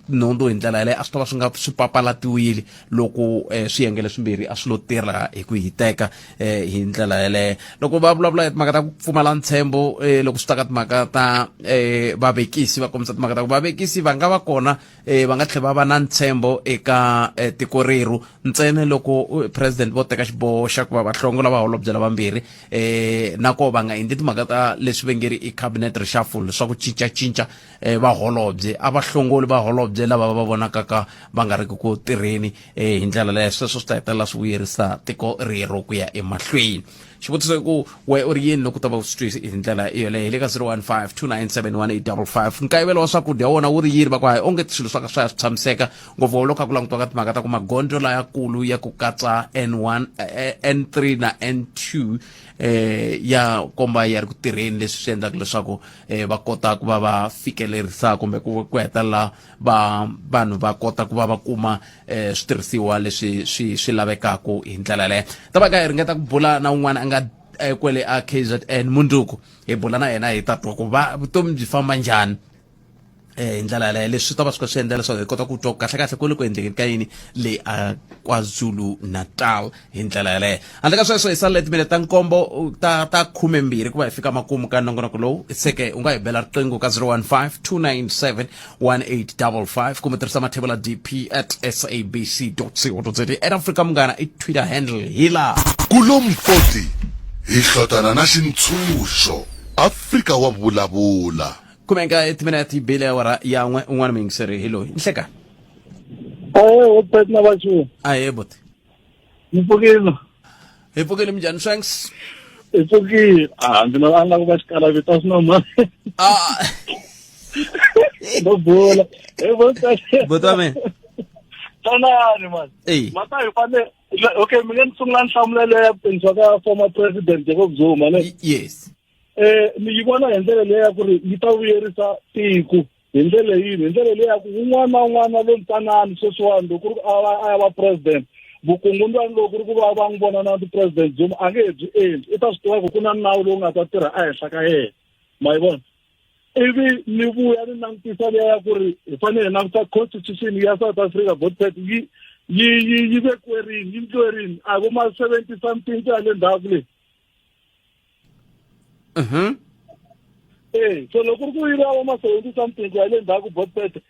nhundzu hi ndlela yaleyo a swi ta va swi nga swi papalatiwile loko eh, swiyenge leswimbirhi a swi lo tirha hi ku hiteka eh, hi ndlela yaleyo loko va vulavula hi timhaka ta ku pfumala ntshembo eh, loko swi ta ka timhaka ta eh, vavekisi va kombisa timhaka ta ku vavekisi va nga va kona eh, va nga tlhela va va na ntshembo eka eh, tiko rerhu ntsena loko eh, president vo teka xiboho xa ku va va hlongola vaholobye lavambirhi eh, na koho va nga endli timhaka ta leswi va nge ri i cabinet reshuffle swa ku cincacinca eh, vaholobye a va hlongoli vaholobye lava va vonakaka va nga ri ku tirheni eh, hi ndlela leyo sweswo swi ta hetelela swi vuyerisa tiko rero ku ya emahlweni xivutiso i ku we u ri yini loko u ta va u swi twisi hi ndlela yoleyo hi le ka 015 297 1855 nkayivelo wa swakudya wona wu ri yini va ku hayi onge swilo swa ka swa ya swi tshamiseka ngopfu loko kha ku langutiwa ka timhaka ta ku magondzo layakulu ya ku katsa N1 N3 na N2 eh ya komba ya ri ku tirheni leswi swi endlaka leswaku eh va kota ku va va fikelerisa kumbe ku ku hetelela va vanhu va kota ku va va kuma eh switirhisiwa leswi swi swi lavekaka hi ndlela yaleyo ta va ka hi ringeta ku bula na un'wana a nga eh, kwele a KZN mundzuku hi bula na yena hi ta twa ku va vutomi byi famba njhani eh hi ndlela yaleyo leswi swi ta va swi kha swi endla leswaku hi kota ku twa kahle kahle ku le ku endlekeni ka yini le a KwaZulu Natal hi ndlela yaleyo handle ka sweswo hi salele timinete ta nkombo ta ta 12 ku va hi fika makumu ka nongonoko lowu seke u nga hi bela riqingho ka 015 297 1855 kumbe tirhisa mathebula dp at sabc co za at afrika munghana i twitter handle hi laha Kulomfoti hi hlotana na xintshunxo. Afrika wa vulavula. Kumeka timinete yi bile awara ya n'we un'wana muyingiseri hi loyi nhleka Ahe, wo pet na vaxu. Ahe buti. Ni pfukile. Hi pfukile minjhani Shanks? Hi pfukile. Ah, ndzi na la ku va xikala vito swi normal. Ah. No bula. Hey, buti. Buti wa mina. Tanani man. Ey. Mata hi fanele okay, mi nge ni sungula nhlamulo ya ku tengisiwa ka former president Jacob Zuma ne? Yes. Eh, ni yi vona hi ndlela leyi ya ku ri yi ta vuyerisa tiko hi ndlela yini hi ndlela leyi ya ku un'wana na un'wana lo ntsanani sweswiwani loko ku ri ku a va a ya va president vukungundwani loko ku ri ku va va n'wi vona na ti-president Zuma a nge he byi endli i ta swi tiva ku ku na nawu lowu nga ta tirha ehenhla ka yena ma yi vona ivi ni vuya ni langutisa liya ya ku ri hi fanele hi langutisa constitution ya South Africa botpet yi yi yi yi vekiwe rini yi endliwe rini a vo ma 70 something ku ya le ndzhaku le Mhm. Eh, so loko ku ri ku yi va ma 70 something ku ya le ndzhaku botpet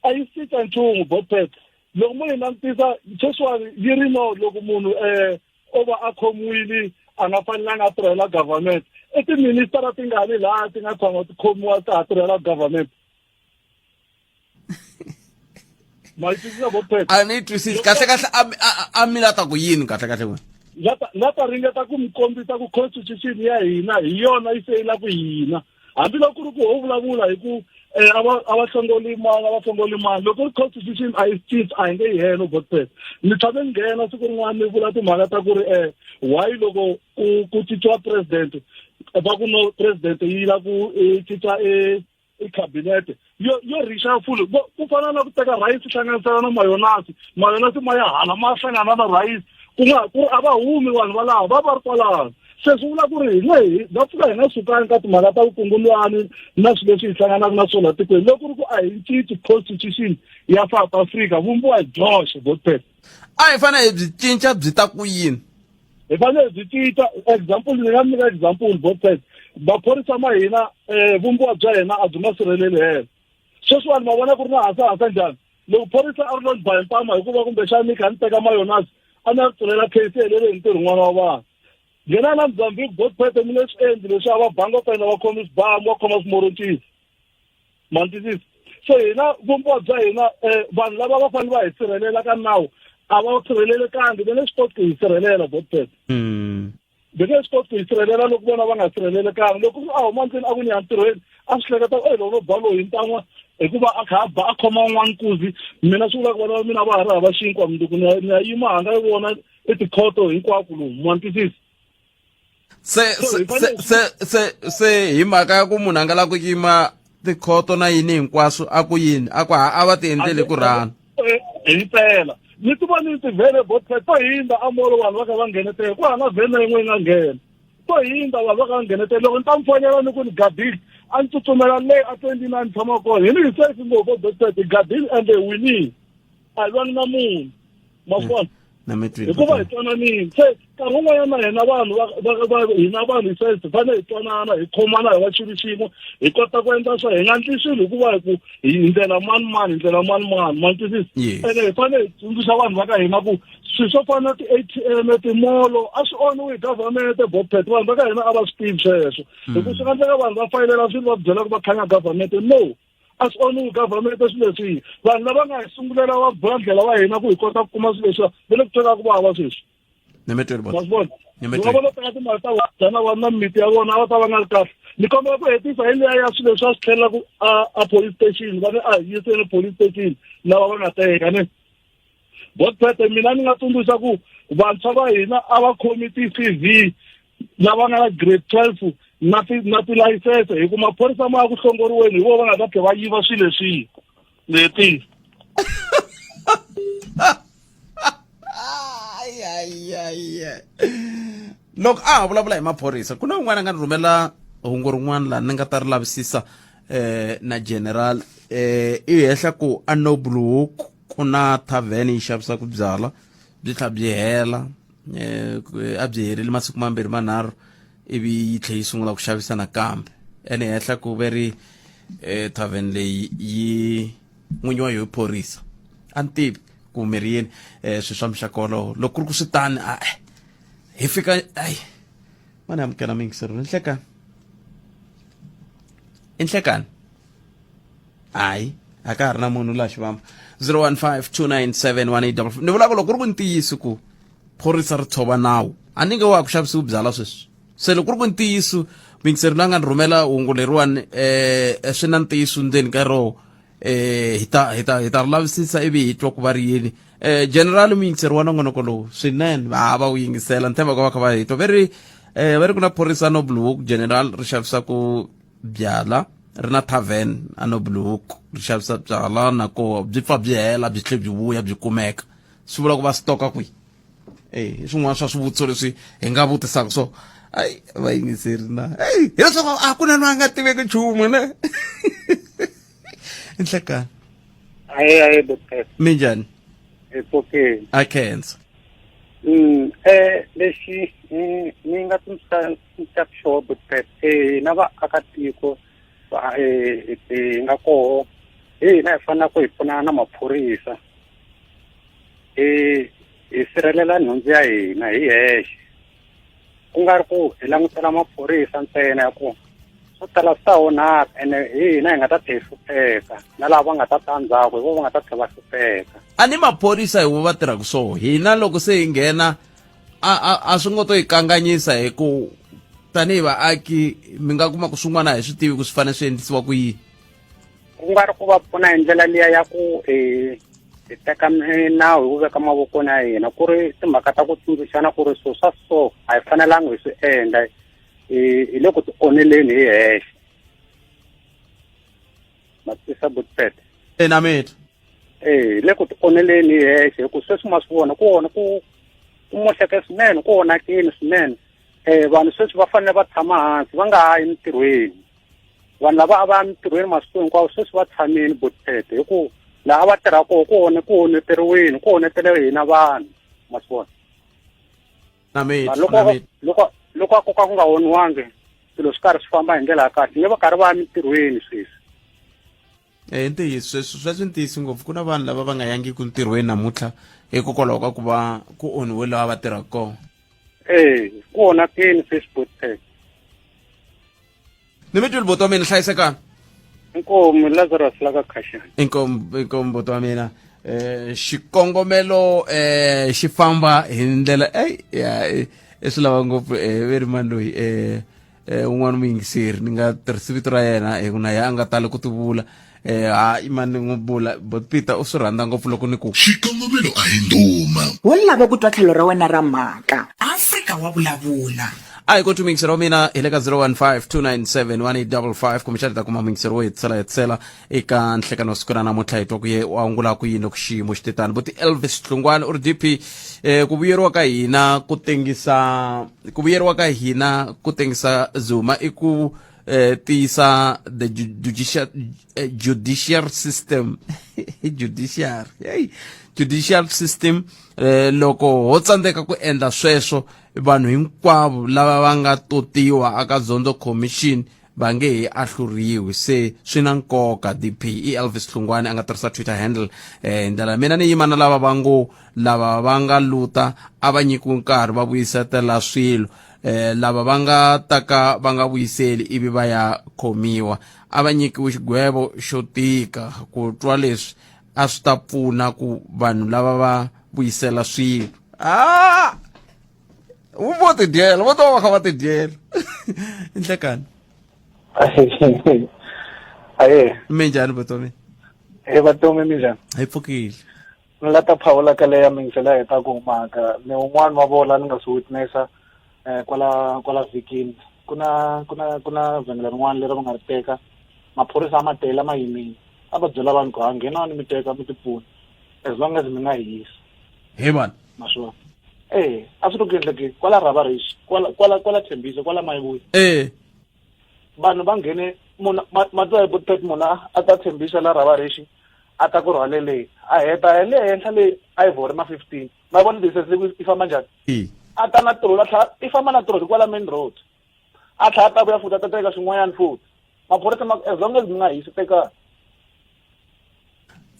a yi cinca nchumu botpet loko mo yi langutisa sweswiwani yi ri no loko munhu um o va a khomiwile a nga fanelanga a tirhela government i tiministara tingani laha ti nga tshama ti khomiwa ta ha tirhela government ma yi twisisa vo a ni yi twisisi kahle kahle a mi la ta ku yini kahle kahle n'wina la ta ringeta ku mi kombisa ku constitution ya hina hi yona yi seyila ku hina hambiloko ku ri ku ho vulavula hi ku eh, a va a va hlongoli mani a va hlongoli mani loko ri constitution a yi cinci a hi nge yi helo botpet ni tshame ni nghena siku rin'wana ni vula timhaka ta ku ri um why loko ku ku cinciwa president va ku no president yi la ku cinca e i cabinet yo yo reshuffle ku fana na ku teka rhayisi hlanganisela na mayonasi mayonasi ma ya hala ma hlangana na rhayisi ku nga ku a va humi vanhu valava va va ri kwalano se swi vula ku ri hi nge hi nga pfuka hi nga sukanga ka timhaka ta vukungundwani na swilo leswi hi hlanganaka na swona tikweni loko ku ri ku a hi cinci constitution ya South Africa vumbiwa hi byoxe botpet a hi fanele hi byi cinca byi ta ku yini hi fanele byi cinca example ni nga mi nyika example botpet maphorisa ma hina um vumbiwa bya hina a byi ma sirheleli helo sweswiwani ma vona ku ri na hasahasa njhani loko phorisa a ri lo ni ba hi mpama hikuva kumbexani ni kha ni teka mayonasi a ni a pfulela case helele hi ntirho n'wana wa vanhu nghena na Mozambique botpete mi nge swi endli leswi a va banga ku endla va khoma swibamu va khoma swimoroncisi ma ni twisisa so hina vumbiwa bya hina um vanhu lava va fanele va hi sirhelela ka nawu a va sirhelelekangi va nge swi koti ku hi sirhelela botpete va nge swi koti ku hi sirhelela loko vona va nga sirhelelekanga loko a huma ndlwini a ku ni ya ntirhweni a swi hleketa e loko no ba loyi ntan'wa hikuva a kha a ba a khoma un'wana nkuzi mina swi vula ku vana va mina va ha ri hava xinkwa mundzuku ni ya ni ya yima hanga yi vona i tikhoto hinkwako lomu ma ni twisisa se se se se se hi mhaka ya ku munhu a nga lavi ku yima tikhoto na yini hinkwaswo a ku yini a ku ha a va ti endleli ku rhana eh, hi mpela ni ti vonile tivhene botset to hindza a molo vanhu va kha va nghenetela ku hava vhene yin'we yi nga nghena to hindza vanhu va kha va nghenetela loko ni ta mi fonela ni ku ni gadile a ni tsutsumela le a 29 tshama kona hi ni hi safe ngopfu botset hi gadile ende hi winile a hi lwani na munhu ma vona hikuva hi twananile se nkarhi wun'wanyana na hina vanhu hina vanhu hi safe hi fanele hi twanana hi khomana hi va xilo xin'we hi kota ku endla swa hi nga ndli swilo hikuva hi ku hi ndlela mani mani hi ndlela mani mani ma twisisa ene hi fanele hi tsundzuxa vanhu va ka hina ku swilo swo fana na ti-a t m timolo a swi oniwi hi government bopet vanhu va ka hina a va swi tivi sweswo hi ku swi nga endleka vanhu va fayilela swilo va byela ku va khanya government no a swi oniwi government swilo leswi vanhu lava nga hi sungulela va bula ndlela wa hina ku hi kota ku kuma swilo leswiwa va le ku twela ku vava sweswi ma swi vona loko va lo teka timali ta vona na vona na mimiti ya vona a va ta va nga ri kahle ni kombela ku hetisa hi liya ya swilo leswi a swi tlhelelaku a a police station va ni a hi yiseni police station lava va nga teka ne botpete mina ni nga tsundzuxa ku vantshwa va hina a va khomi ti-cv lava nga na grade 12 na ti na tilayisense hi ku maphorisa ma ya ku hlongoriweni hi vona va nga ta tlhe va yiva swilo leswiya leti loko a ha vulavula hi maphorisa ku na un'wana a nga ni rhumela hungu rin'wana laha ni nga ta ri lavisisa eh na general eh i hehla ku a noble hook ku na tavern yi xavisaka byala byi tlha byi hela eh a byi herile masiku mambirhi manharhu ivi yi tlhe yi sungula ku xavisa nakambe ene hehla ku ve ri eh tavern leyi yi n'winyi wa yo i phorisa a ni tivi ku mi ri yini um swilo swa muxaka wolowo loko ku ri ku swi tani a hi fika ayi mani amukela miyingiseri i nhlekani i nhlekani hayi a ka ha ri na munhu laha xivamba 015 297 18 ni vula ku loko ku ri ku ntiyiso ku phorisa ri tshova nawu a ni nge wa ku xavisiwi byala sweswi se loko ku ri ku ntiyiso muyingiseri loyi a nga ni rhumela hungu leriwani um swi na ntiyiso ndzeni ka roho eh hi ta hi ta hi ta ri lavisisa ivi hi twa ku va ri yini eh general muyingiseri wa nongonoko lowu swinene va va wu yingisela ni tshemba ku va kha va hi twa ve ri eh va ri ku na phorisa noble hook general ri xavisa ku byala ri na tavern a noble hook ri xavisa byala na ko byi pfa byi hela byi tlhe byi vuya byi kumeka swi vula ku va stoka kwihi eh i swin'wana swa swivutiso leswi hi nga vutisaka so ayi vayingiseri na eyi hileswaku a ku na loyi a nga tiveki nchumu ne nhlekani aye aye doctor minjhani it's okay a khensa eh lexi ni nga tsundzuxa xo doctor eh na vaakatiko va eh hi nga koho hi hina hi fanele ku hi pfunana na maphorisa hi hi sirhelela nhundzu ya hina hi hexe ku nga ri ku hi langutela maphorisa ntsena ya ku swo tala swi ta onhaka ene hi hina hi nga ta tlhe hi hlupheka na lava va nga ta ta ndzhaku hi vo va nga ta tlhe va hlupheka a ni maphorisa hi vo va tirhaka swo hina loko se hi nghena a a a swi ngo to hi kanganyisa hi ku tanihi vaaki mi nga kuma ku swin'wana a hi swi tivi ku swi fanele swi endlisiwa ku yini ku nga ri ku va pfuna hi ndlela liya ya ku hi hi teka nawu hi wu veka mavokweni ya hina ku ri timhaka ta ku tsundzuxana ku ri swilo swa so a hi fanelanga hi swi endla hi le ku ti onheleni hi hexe ma twisisa butpet ena mita eh hi le ku ti onheleni hi hexe hi ku sweswi ma swi vona ku ona ku ku moxeke swinene ku onhakile swinene um vanhu sweswi va fanele va tshama hansi va nga ha yi mintirhweni vanhu lava a va ya mintirhweni masiku hinkwawo sweswi va tshamile botete hi ku laha va tirha koho ku one ku oneteriwini ku onetele hina vanhu ma swi vona loko loko loko a koka ku nga oniwangi swilo swi karhi swi famba hi ndlela ya kahle nge va karhi va ya mintirhweni sweswi Eh, ntiyiso sweswo sweswo ntiyiso ngopfu ku na vanhu lava va nga yangiki ntirhweni namuntlha hikokwalaho ka ku va ku onhiwe laha va tirhaka kona eh ku onhakeni sweswi botete ni mi twile buti wa mina hlayisekani inkomu lazarus la ka khashani inkomu inkomu buti wa mina eh xikongomelo eh xi famba hi ndlela ey ya i swi lava ngopfu eh ve ri mani loyi eh eh un'wana muyingiseri ni nga tirhisi vito ra yena hi ku na yena a nga tali ku tivula eh ha imani ni n'wi vula but Peter u swi rhandza ngopfu loko ni ku Xikongomelo a hi ndhuma. Wo lava ku twa tlhelo ra wena ra mhaka. Afrika wa vulavula. A hi koti muyingiseri wa mina hi le ka 015 297 1855 kumbexana hi ta kuma muyingiseri wo hetisela hetisela eka nhlekano wa siku ra namuntlha hi twa ku ye u angula ku yini loko xiyimo xi te tani buti elvis hlungwani u ri dp eh, ku vuyeriwa ka hina ku tengisa ku vuyeriwa ka hina ku tengisa zuma i ku eh, tiyisa the judicial, eh, judicial system judiciary hey, judicial system eh, loko ho tsandzeka ku endla sweswo vanhu hinkwavo lava va nga totiwa aka Zondo Commission va nge he ahluriwi se swi na nkoka dp i elvis hlungwani a nga tirhisa twitter handle eh, hi ndlela mina ni yima na lava va ngo lava va nga luta a va nyikiwi nkarhi va vuyisetela swilo eh, lava va nga ta ka va nga vuyiseli ivi va ya khomiwa a va nyikiwi xigwevo xo tika ku twa leswi a swi ta pfuna ku vanhu lava va vuyisela swilo ah vo tidyela vo ta va kha va tidyela nhlekani aye minjhani vutomi hi vatomi minjhani hi pfukile ni la ta phawula ka leya mingisela heta ku humaka ni un'wana wa vona ni nga swi witnessa eh, kwala kwala vhikini ku na ku na ku na vhengele rin'wana leri va nga ri teka maphorisa a ma tele a ma yimile a va byela vanhu ku ha nghenani mi teka mi tipfuna as long as mi nga hisi he vanhu ma swi vona eh a swi ri ku endlekeni kwala Rhabarisi kwala kwala kwala Thembisa kwala Mayibuyi eh vanhu va nghene munhu ma twa hi botpet munhu a ta Thembisa la Rhabarisi a ta ku rhwaleleni a heta hi le henhla le Ivory ma 15 ma vona distance leyi i famba njhani a ta na troli a tlhela i famba na troli kwala main road a tlhela a ta vuya futhi a ta teka swin'wanyana futhi maphorisa ma as long as mi nga hisi tekani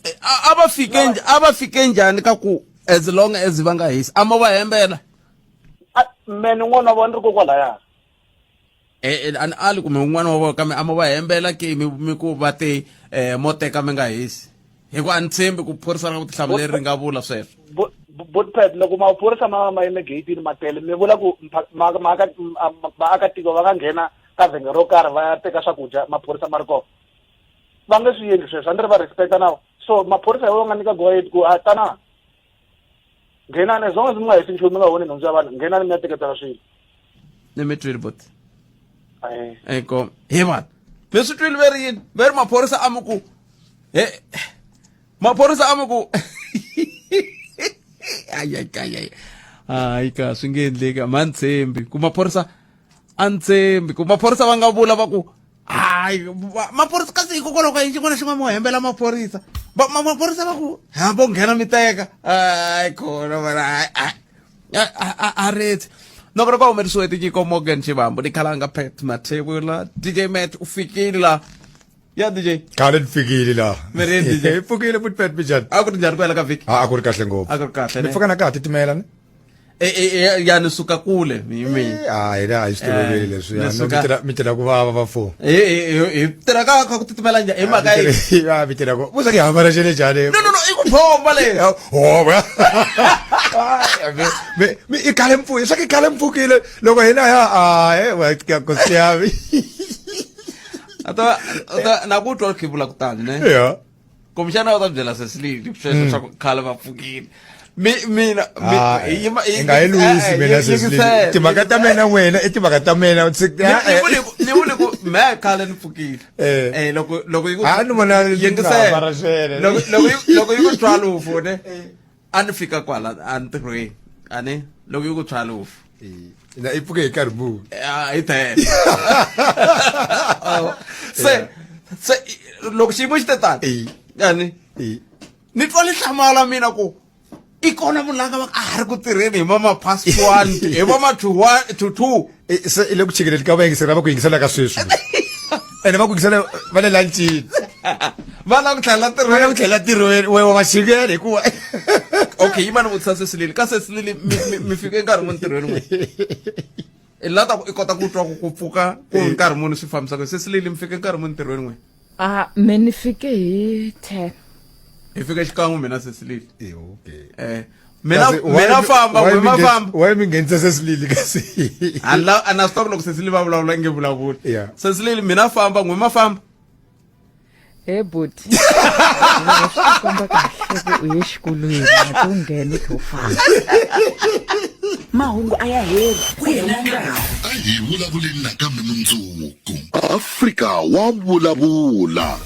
eh, a va fike a va fike njhani ka ku as long as va nga hisi a mo va hembela mene un'wana wa vona ri kokwalaya eh, eh, a ni ali kumbe un'wana wa vona kambe a mo va hembela ke mi mi ku va te eh, mo teka mi nga hisi hi ku a ni tshembi ku phorisa ra vutihlamuleri ri nga vula sweswo botpet loko maphorisa ma ma yime geyitini ma tele mi vula ku vaakatiko va nga nghena ka vhenge ro karhi va ya teka swakudya maphorisa ma ri kona va nge swi endli sweswo a ni ri va respecta na so maphorisa hi va nga nyika go ahead ku a tana nghenani as long as mi nga hisi nchumu mi nga voni nhundzu ya vanhu nghenani mi ya teketela swilo ni mi twile boti eko he vanhu mi swi twile ve ri yini ve ri maphorisa a mi ku he maphorisa a mi ku ayayayay hayi ka swi nge endleki ma ni tshembi ku maphorisa a ni tshembi ku maphorisa va nga vula va ku hayi maphorisa kasi hikokwalaho ka yini xin'wana na xin'wana mo hembela maphorisa maphorisa va ku ha vo nghena mi teka hayi khona vana a retse noko loko humerisiwe tinyiko morgan xivambu ni khalanga pet mathebula dj mat u fikile la ya dj khale ni fikile la Mi ri yini, DJ? hi pfukile futhi pet minjhani a ku ri njhani ku hela ka vhiki a ku ri kahle ngopfu a ku ri kahle mi ne? pfuka na ka ha titimela ne E, e, e, ya ni suka kule mi mi a hina a hi swi toloveli Eh, leswiya ni no suka- mi tirha mi tirha ku vava vafo hi hi hi tirha ka kha ku titimela njhani hi mhaka yi ya mi tirha ku vusa ki hambana xele njhani no no no i ku phomba le hoba mi mi i khale mpfuki swa ki khale mpfukile loko hina ya a e wa nkosi yami a ta na ku twa khivula kutani ne ya kumbexana u ta byela sesilili sweswo swa ku khale va pfukile mi mina Ah, hi nga yi lwisi mina Cecily. Timhaka ta mina wena i timhaka ta mina ni vule ku me khale ni pfukile Eh. eh loko loko yi ku Ah, ni vona yingisela. hambana swele. loko loko yi- loko yi ku 12 ne a ni fika kwala entirhweni a ni loko yi ku 12 na i pfuke hi nkarhi muni Ah, hi 10 Oh, se se loko xiyimo xi te tani yani ni twa ni hlamala mina ku i kona munhu la nga va a ha ri ku tirheni hi va ma past one hi va ma to one to two se i le ku chikeleni ka vayingiseri lava ku yingiselaka sweswi ene va ku yingisela va le lancini va lava ku tlhela va lava ku tlhela tirhweni we wa va chikela hikuva okay yima ni vutisa sesilili ka sesilili mi fike nkarhi muni ntirhweni n'we i la ta ku i kota ku twa ku ku pfuka ku nkarhi muni swi fambisaka sesilili mi fike nkarhi muni ntirhweni n'we a me ni fike hi 10 hi fike xikan'we mina sesilili okay eh mina mina famba n'we ma famba why mi nghenisa sesilili kasi a la a na swi tiva ku loko sesilili va vulavula nge vulavuli Yeah. sesilili mina famba n'we ma famba He buti. Swi komba kahle ku u ye xikolweni a ku nghena u tlhe u famba. Mahungu a ya heli ku hela nkarhi. A hi vulavuleni nakambe mundzuku. Afrika wa vulavula.